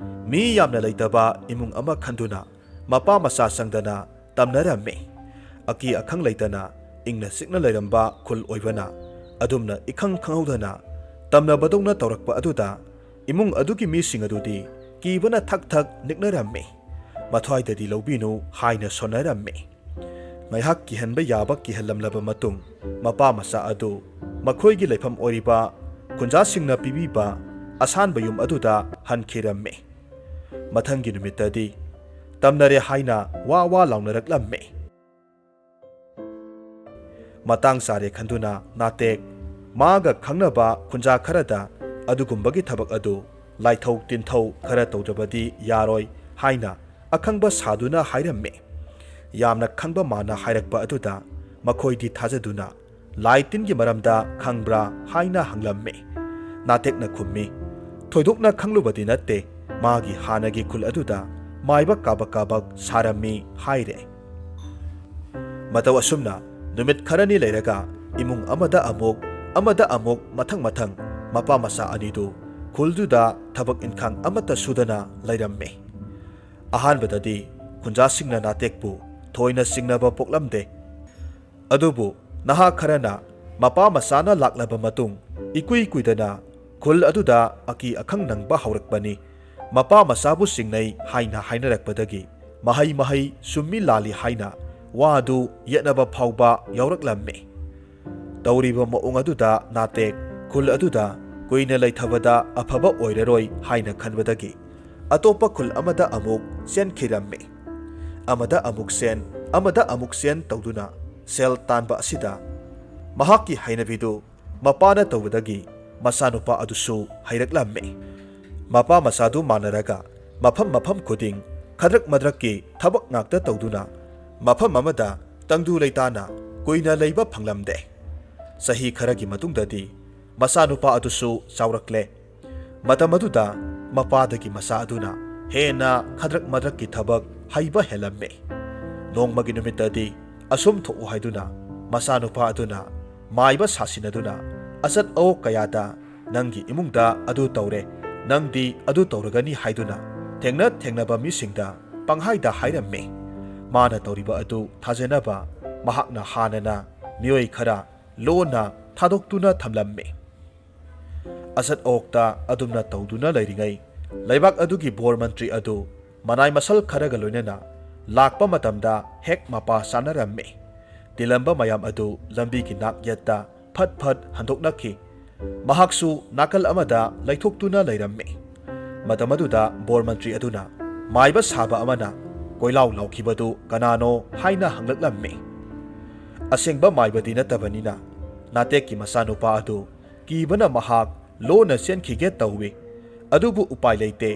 ꯃꯤ ꯌꯥꯝꯅ ꯂꯩꯇꯕ ꯏꯃꯨꯡ ꯑꯃ ꯈꯟꯗꯨꯅ ꯃꯄꯥ ꯃꯆꯥ ꯆꯪꯗꯅ ꯇꯝꯅꯔꯝꯃꯤ꯫ ꯑꯀꯤ ꯑꯈꯪ ꯂꯩꯇꯅ ꯏꯪꯅ ꯆꯤꯛꯅ ꯂꯩꯔꯝꯕ ꯈꯨꯜ ꯑꯣꯏꯕꯅ ꯑꯗꯨꯝꯅ ꯏꯈꯪ ꯈꯪꯍꯧꯗꯅ ꯇꯝꯅꯕꯗꯧꯅ ꯇꯧꯔꯛꯄ ꯑꯗꯨꯗ ꯏꯃꯨꯡ ꯑꯗꯨꯒꯤ ꯃꯤꯁꯤꯡ ꯑꯗꯨꯗꯤ ꯀꯤꯕꯅ ꯊꯛ ꯊꯛ ꯅꯤꯛꯅꯔꯝꯃꯤ꯫ "ꯃꯊ꯭ꯋꯥꯏꯗꯗꯤ ꯂꯧꯕꯤꯅꯨ" ꯍꯥꯏꯅ ꯁꯣꯟꯅꯔꯝꯃꯤ꯫ ꯉꯥꯏꯍꯥꯛ ꯀꯤꯍꯟꯕ ꯌꯥꯕ ꯀꯤꯍꯜꯂꯝꯂꯕ ꯃꯇꯨꯡ, ꯃꯄꯥ ꯃꯆꯥ ꯑꯗꯨ ꯃꯈꯣꯏꯒꯤ ꯂꯩꯐꯝ ꯑꯣꯏꯔꯤꯕ ꯈꯨꯟꯖꯥꯁꯤꯡꯅ ꯄꯤꯕꯤꯕ ꯑꯁꯥꯟꯕ ꯌꯨꯝ ꯑꯗꯨꯗ ꯍꯟꯈꯤꯔꯝꯃꯤ꯫ ꯃꯊꯪꯒꯤ ꯅꯨꯃꯤꯠꯇꯗꯤ ꯇꯝꯅꯔꯦ ꯍꯥꯏꯅ ꯋꯥ ꯋꯥ ꯂꯥꯎꯅꯔꯛꯂꯝꯃꯤ꯫ ꯃꯇꯥꯡ ꯆꯥꯔꯦ ꯈꯟꯗꯨꯅ ꯅꯥꯇꯦꯛ ꯃꯥꯒ ꯈꯪꯅꯕ ꯈꯨꯟꯖꯥ ꯈꯔꯗ ꯑꯗꯨꯒꯨꯝꯕꯒꯤ ꯊꯕꯛ ꯑꯗꯨ ꯂꯥꯏꯊꯧ ꯇꯤꯟꯊꯧ ꯈꯔ ꯇꯧꯗ꯭ꯔꯕꯗꯤ ꯌꯥꯔꯣꯏ ꯍꯥꯏꯅ ꯑꯈꯪꯕ ꯁꯥꯗꯨꯅ ꯍꯥꯏꯔꯝꯃꯤ꯫ ꯌꯥꯝꯅ ꯈꯪꯕ ꯃꯥꯅ ꯍꯥꯏꯔꯛꯄ ꯑꯗꯨꯗ ꯃꯈꯣꯏꯗꯤ ꯊꯥꯖꯗꯨꯅ, "ꯂꯥꯏ ꯇꯤꯟꯒꯤ ꯃꯔꯝꯗ ꯈꯪꯕ꯭ꯔꯥ?" ꯍꯥꯏꯅ ꯍꯪꯂꯝꯃꯤ꯫ ꯅꯥꯇꯦꯛꯅ ꯈꯨꯝꯃꯤ, "ꯊꯣꯏꯗꯣꯛꯅ ꯈꯪꯂꯨꯕꯗꯤ ꯅꯠꯇꯦ, ꯃꯥꯒꯤ ꯍꯥꯟꯅꯒꯤ ꯈꯨꯜ ꯑꯗꯨꯗ ꯃꯥꯏꯕ ꯀꯥꯕꯛ ꯀꯥꯕꯛ ꯁꯥꯔꯝꯃꯤ" ꯍꯥꯏꯔꯦ꯫ ꯃꯇꯧ ꯑꯁꯨꯝꯅ ꯅꯨꯃꯤꯠ ꯈꯔꯅꯤ ꯂꯩꯔꯒ ꯏꯃꯨꯡ ꯑꯃꯗ ꯑꯃꯨꯛ, ꯑꯃꯗ ꯑꯃꯨꯛ ꯃꯊꯪ ꯃꯊꯪ ꯃꯄꯥ ꯃꯆꯥ ꯑꯅꯤꯗꯨ ꯈꯨꯜꯗꯨꯗ ꯊꯕꯛ ꯏꯟꯈꯥꯡ ꯑꯃꯠꯇ ꯁꯨꯗꯅ ꯂꯩꯔꯝꯃꯤ꯫ ꯑꯍꯥꯟꯕꯗꯗꯤ ꯈꯨꯟꯖꯥꯁꯤꯡꯅ ꯅꯥꯇꯦꯛꯄꯨ ꯊꯣꯏꯅ ꯆꯤꯡꯅꯕ ꯄꯣꯛꯂꯝꯗꯦ꯫ ꯑꯗꯨꯕꯨ ꯅꯍꯥ ꯈꯔꯅ ꯃꯄꯥ ꯃꯆꯥꯅ ꯂꯥꯛꯂꯕ ꯃꯇꯨꯡ ꯏꯀꯨꯏ ꯀꯨꯏꯗꯅ ꯈꯨꯜ ꯑꯗꯨꯗ ꯑꯀꯤ ꯑꯈꯪ ꯅꯪꯕ ꯍꯧꯔꯛꯄꯅꯤ꯫ ꯃꯄꯥ ꯃꯆꯥꯕꯨ ꯆꯤꯡꯅꯩ ꯍꯥꯏꯅ ꯍꯥꯏꯅꯔꯛꯄꯗꯒꯤ ꯃꯍꯩ ꯃꯍꯩ ꯆꯨꯝꯃꯤ ꯂꯥꯜꯂꯤ ꯍꯥꯏꯅ ꯋꯥꯗꯨ ꯌꯦꯠꯅꯕ ꯐꯥꯎꯕ ꯌꯥꯎꯔꯛꯂꯝꯃꯤ꯫ ꯇꯧꯔꯤꯕ ꯃꯑꯣꯡ ꯑꯗꯨꯗ ꯅꯥꯇꯦꯛ ꯈꯨꯜ ꯑꯗꯨꯗ ꯀꯨꯏꯅ ꯂꯩꯊꯕꯗ ꯑꯐꯕ ꯑꯣꯏꯔꯔꯣꯏ ꯍꯥꯏꯅ ꯈꯟꯕꯗꯒꯤ ꯑꯇꯣꯞꯄ ꯈꯨꯜ ꯑꯃꯗ ꯑꯃꯨꯛ ꯆꯦꯟꯈꯤꯔꯝꯃꯤ꯫ ꯑꯃꯗ ꯑꯃꯨꯛ ꯆꯦꯟ, ꯑꯃꯗ ꯑꯃꯨꯛ ꯆꯦꯟ ꯇꯧꯗꯨꯅ ꯁꯦꯜ ꯇꯥꯟꯕ ꯑꯁꯤꯗ ꯃꯍꯥꯛꯀꯤ ꯍꯩꯅꯕꯤꯗꯨ ꯃꯄꯥꯅ ꯇꯧꯕꯗꯒꯤ ꯃꯆꯥꯅꯨꯄꯥ ꯑꯗꯨꯁꯨ ꯍꯩꯔꯛꯂꯝꯃꯤ꯫ ꯃꯄꯥ ꯃꯆꯥꯗꯨ ꯃꯥꯟꯅꯔꯒ ꯃꯐꯝ ꯃꯐꯝ ꯈꯨꯗꯤꯡ ꯈꯗ꯭ꯔꯛ ꯃꯗ꯭ꯔꯛꯀꯤ ꯊꯕꯛ ꯉꯥꯛꯇ ꯇꯧꯗꯨꯅ ꯃꯐꯝ ꯑꯃꯗ ꯇꯪꯗꯨ ꯂꯩꯇꯥꯅ ꯀꯨꯏꯅ ꯂꯩꯕ ꯐꯪꯂꯝꯗꯦ꯫ ꯆꯍꯤ ꯈꯔꯒꯤ ꯃꯇꯨꯡꯗꯗꯤ ꯃꯆꯥꯅꯨꯄꯥ ꯑꯗꯨꯁꯨ ꯆꯥꯎꯔꯛꯂꯦ꯫ ꯃꯇꯝ ꯑꯗꯨꯗ ꯃꯄꯥꯗꯒꯤ ꯃꯆꯥ ꯑꯗꯨꯅ ꯍꯦꯟꯅ ꯈꯗ꯭ꯔꯛ ꯃꯗ꯭ꯔꯛꯀꯤ ꯊꯕꯛ ꯍꯩꯕ ꯍꯦꯜꯂꯝꯃꯤ꯫ ꯅꯣꯡꯃꯒꯤ ꯅꯨꯃꯤꯠꯇꯗꯤ ꯑꯁꯨꯝ ꯊꯣꯛꯎ ꯍꯥꯏꯗꯨꯅ ꯃꯆꯥꯅꯨꯄꯥ ꯑꯗꯨꯅ ꯃꯥꯏꯕ ꯁꯥꯁꯤꯟꯅꯗꯨꯅ ꯑꯆꯠ ꯑꯋꯣꯛ ꯀꯌꯥꯗ "ꯅꯪꯒꯤ ꯏꯃꯨꯡꯗ ꯑꯗꯨ ꯇꯧꯔꯦ, ꯅꯪꯗꯤ ꯑꯗꯨ ꯇꯧꯔꯒꯅꯤ" ꯍꯥꯏꯗꯨꯅ ꯊꯦꯡꯅ ꯊꯦꯡꯅꯕ ꯃꯤꯁꯤꯡꯗ ꯄꯪꯍꯥꯏꯗ ꯍꯥꯏꯔꯝꯃꯤ꯫ ꯃꯥꯅ ꯇꯧꯔꯤꯕ ꯑꯗꯨ ꯊꯥꯖꯅꯕ ꯃꯍꯥꯛꯅ ꯍꯥꯟꯅꯅ ꯃꯤꯑꯣꯏ ꯈꯔ ꯂꯣꯟꯅ ꯊꯥꯗꯣꯛꯇꯨꯅ ꯊꯝꯂꯝꯃꯤ꯫ ꯑꯆꯠ ꯑꯋꯣꯛꯇ ꯑꯗꯨꯝꯅ ꯇꯧꯗꯨꯅ ꯂꯩꯔꯤꯉꯩ, ꯂꯩꯕꯥꯛ ꯑꯗꯨꯒꯤ ꯕꯣꯔ ꯃꯟꯇ꯭ꯔꯤ ꯑꯗꯨ ꯃꯅꯥꯏ ꯃꯁꯜ ꯈꯔꯒ ꯂꯣꯏꯅꯅ ꯂꯥꯛꯄ ꯃꯇꯝꯗ ꯍꯦꯛ ꯃꯄꯥ ꯆꯥꯅꯔꯝꯃꯤ꯫ ꯇꯤꯜꯂꯝꯕ ꯃꯌꯥꯝ ꯑꯗꯨ ꯂꯝꯕꯤꯒꯤ ꯅꯥꯛ ꯌꯦꯠꯇ ꯐꯠ ꯐꯠ ꯍꯟꯗꯣꯛꯅꯈꯤ꯫ ꯃꯍꯥꯛꯁꯨ ꯅꯥꯀꯜ ꯑꯃꯗ ꯂꯩꯊꯣꯛꯇꯨꯅ ꯂꯩꯔꯝꯃꯤ꯫ ꯃꯇꯝ ꯑꯗꯨꯗ ꯕꯣꯔ ꯃꯟꯇ꯭ꯔꯤ ꯑꯗꯨꯅ ꯃꯥꯏꯕ ꯁꯥꯕ ꯑꯃꯅ ꯀꯣꯏꯂꯥꯎ ꯂꯥꯎꯈꯤꯕꯗꯨ ꯀꯅꯥꯅꯣ ꯍꯥꯏꯅ ꯍꯪꯂꯛꯂꯝꯃꯤ꯫ ꯑꯁꯦꯡꯕ ꯃꯥꯏꯕꯗꯤ ꯅꯠꯇꯕꯅꯤꯅ ꯅꯥꯇꯦꯛꯀꯤ ꯃꯆꯥꯅꯨꯄꯥ ꯑꯗꯨ ꯀꯤꯕꯅ ꯃꯍꯥꯛ ꯂꯣꯟꯅ ꯆꯦꯟꯈꯤꯒꯦ ꯇꯧꯏ꯫ ꯑꯗꯨꯕꯨ ꯎꯄꯥꯏ ꯂꯩꯇꯦ,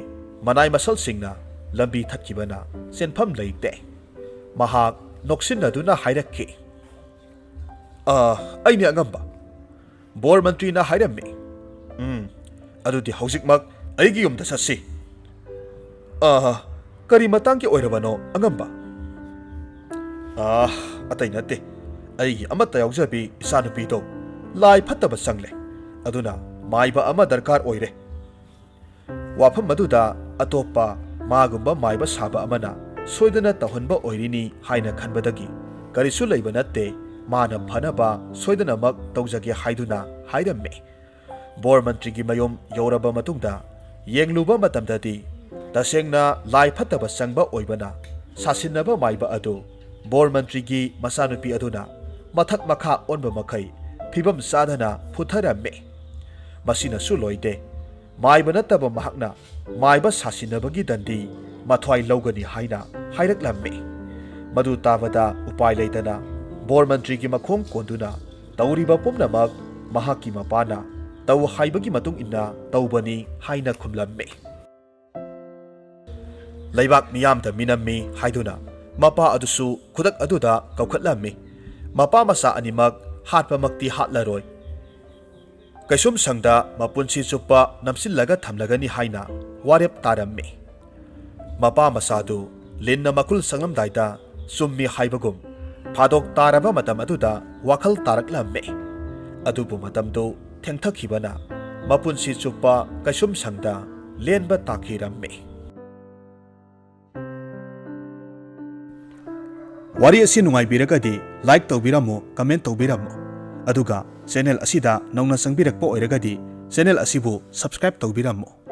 ꯃꯅꯥꯏ ꯃꯁꯜꯁꯤꯡꯅ ꯂꯝꯕꯤ ꯊꯠꯈꯤꯕꯅ ꯆꯦꯟꯐꯝ ꯂꯩꯇꯦ꯫ ꯃꯍꯥꯛ ꯅꯣꯛꯁꯤꯟꯅꯗꯨꯅ ꯍꯥꯏꯔꯛꯈꯤ, "ꯑ, ꯑꯩꯅꯦ ꯑꯉꯝꯕ꯫" ꯕꯣꯔ ꯃꯟꯇ꯭ꯔꯤꯅ ꯍꯥꯏꯔꯝꯃꯤ, "ꯎꯝ, ꯑꯗꯨꯗꯤ ꯍꯧꯖꯤꯛꯃꯛ ꯑꯩꯒꯤ ꯌꯨꯝꯗ ꯆꯠꯁꯤ꯫" "ꯑ, ꯀꯔꯤ ꯃꯇꯥꯡꯒꯤ ꯑꯣꯏꯔꯕꯅꯣ ꯑꯉꯝꯕ?" "ꯑ, ꯑꯇꯩ ꯅꯠꯇꯦ, ꯑꯩꯒꯤ ꯑꯃꯠꯇ ꯌꯥꯎꯖꯕꯤ ꯏꯆꯥꯅꯨꯄꯤꯗꯣ ꯂꯥꯏ ꯐꯠꯇꯕ ꯆꯪꯂꯦ, ꯑꯗꯨꯅ ꯃꯥꯏꯕ ꯑꯃ ꯗꯔꯀꯥꯔ ꯑꯣꯏꯔꯦ꯫" ꯋꯥꯐꯝ ꯑꯗꯨꯗ ꯑꯇꯣꯞꯄ ꯃꯥꯒꯨꯝꯕ ꯃꯥꯏꯕ ꯁꯥꯕ ꯑꯃꯅ ꯁꯣꯏꯗꯅ ꯇꯧꯍꯟꯕ ꯑꯣꯏꯔꯤꯅꯤ ꯍꯥꯏꯅ ꯈꯟꯕꯗꯒꯤ, "ꯀꯔꯤꯁꯨ ꯂꯩꯕ ꯅꯠꯇꯦ, ꯃꯥꯅ ꯐꯅꯕ ꯁꯣꯏꯗꯅꯃꯛ ꯇꯧꯖꯒꯦ" ꯍꯥꯏꯗꯨꯅ ꯍꯥꯏꯔꯝꯃꯤ꯫ ꯕꯣꯔ ꯃꯟꯇ꯭ꯔꯤꯒꯤ ꯃꯌꯨꯝ ꯌꯧꯔꯕ ꯃꯇꯨꯡꯗ ꯌꯦꯡꯂꯨꯕ ꯃꯇꯝꯗꯗꯤ, ꯇꯁꯦꯡꯅ ꯂꯥꯏ ꯐꯠꯇꯕ ꯆꯪꯕ ꯑꯣꯏꯕꯅ ꯁꯥꯁꯤꯟꯅꯕ ꯃꯥꯏꯕ ꯑꯗꯨ ꯕꯣꯔ ꯃꯟꯇ꯭ꯔꯤꯒꯤ ꯃꯆꯥꯅꯨꯄꯤ ꯑꯗꯨꯅ ꯃꯊꯛ ꯃꯈꯥ ꯑꯣꯟꯕ ꯃꯈꯩ ꯐꯤꯕꯝ ꯆꯥꯗꯅ ꯐꯨꯊꯔꯝꯃꯤ꯫ ꯃꯁꯤꯅꯁꯨ ꯂꯣꯏꯗꯦ, ꯃꯥꯏꯕ ꯅꯠꯇꯕ ꯃꯍꯥꯛꯅ ꯃꯥꯏꯕ ꯁꯥꯁꯤꯟꯅꯕꯒꯤ ꯗꯟꯗꯤ ꯃꯊ꯭ꯋꯥꯏ ꯂꯧꯒꯅꯤ ꯍꯥꯏꯅ ꯍꯥꯏꯔꯛꯂꯝꯃꯤ꯫ ꯃꯗꯨ ꯇꯥꯕꯗ ꯎꯄꯥꯏ ꯂꯩꯇꯅ ꯕꯣꯔ ꯃꯟꯇ꯭ꯔꯤꯒꯤ ꯃꯈꯣꯡ ꯀꯣꯟꯗꯨꯅ ꯇꯧꯔꯤꯕ ꯄꯨꯝꯅꯃꯛ ꯃꯍꯥꯛꯀꯤ ꯃꯄꯥꯅ ꯇꯧ ꯍꯥꯏꯕꯒꯤ ꯃꯇꯨꯡ ꯏꯟꯅ ꯇꯧꯕꯅꯤ ꯍꯥꯏꯅ ꯈꯨꯝꯂꯝꯃꯤ꯫ ꯂꯩꯕꯥꯛ ꯃꯤꯌꯥꯝꯗ ꯃꯤꯅꯝꯃꯤ ꯍꯥꯏꯗꯨꯅ ꯃꯄꯥ ꯑꯗꯨꯁꯨ ꯈꯨꯗꯛ ꯑꯗꯨꯗ ꯀꯧꯈꯠꯂꯝꯃꯤ꯫ ꯃꯄꯥ ꯃꯆꯥ ꯑꯅꯤꯃꯛ ꯍꯥꯠꯄꯃꯛꯇꯤ ꯍꯥꯠꯂꯔꯣꯏ꯫ ꯀꯩꯁꯨꯝꯁꯪꯗ ꯃꯄꯨꯟꯁꯤ ꯆꯨꯞꯄ ꯅꯝꯁꯤꯜꯂꯒ ꯊꯝꯂꯒꯅꯤ ꯍꯥꯏꯅ ꯋꯥꯔꯦꯞ ꯇꯥꯔꯝꯃꯤ꯫ ꯃꯄꯥ ꯃꯆꯥꯗꯨ ꯂꯤꯟꯅ ꯃꯈꯨꯜ ꯆꯪꯂꯝꯗꯥꯏꯗ ꯆꯨꯝꯃꯤ ꯍꯥꯏꯕꯒꯨꯝ ꯐꯥꯗꯣꯛ ꯇꯥꯔꯕ ꯃꯇꯝ ꯑꯗꯨꯗ ꯋꯥꯈꯜ ꯇꯥꯔꯛꯂꯝꯃꯤ꯫ ꯑꯗꯨꯕꯨ ꯃꯇꯝꯗꯨ ꯊꯦꯡꯊꯈꯤꯕꯅ ꯃꯄꯨꯟꯁꯤ ꯆꯨꯞꯄ ꯀꯩꯁꯨꯝꯁꯪꯗ ꯂꯦꯟꯕ ꯇꯥꯈꯤꯔꯝꯃꯤ꯫ ꯋꯥꯔꯤ ꯑꯁꯤ ꯅꯨꯡꯉꯥꯏꯕꯤꯔꯒꯗꯤ like ꯇꯧꯕꯤꯔꯝꯃꯨ, comment ꯇꯧꯕꯤꯔꯝꯃꯨ, ꯑꯗꯨꯒ channel ꯑꯁꯤꯗ ꯅꯧꯅ ꯆꯪꯕꯤꯔꯛꯄ ꯑꯣꯏꯔꯒꯗꯤ channel ꯑꯁꯤꯕꯨ subscribe ꯇꯧꯕꯤꯔꯝꯃꯨ꯫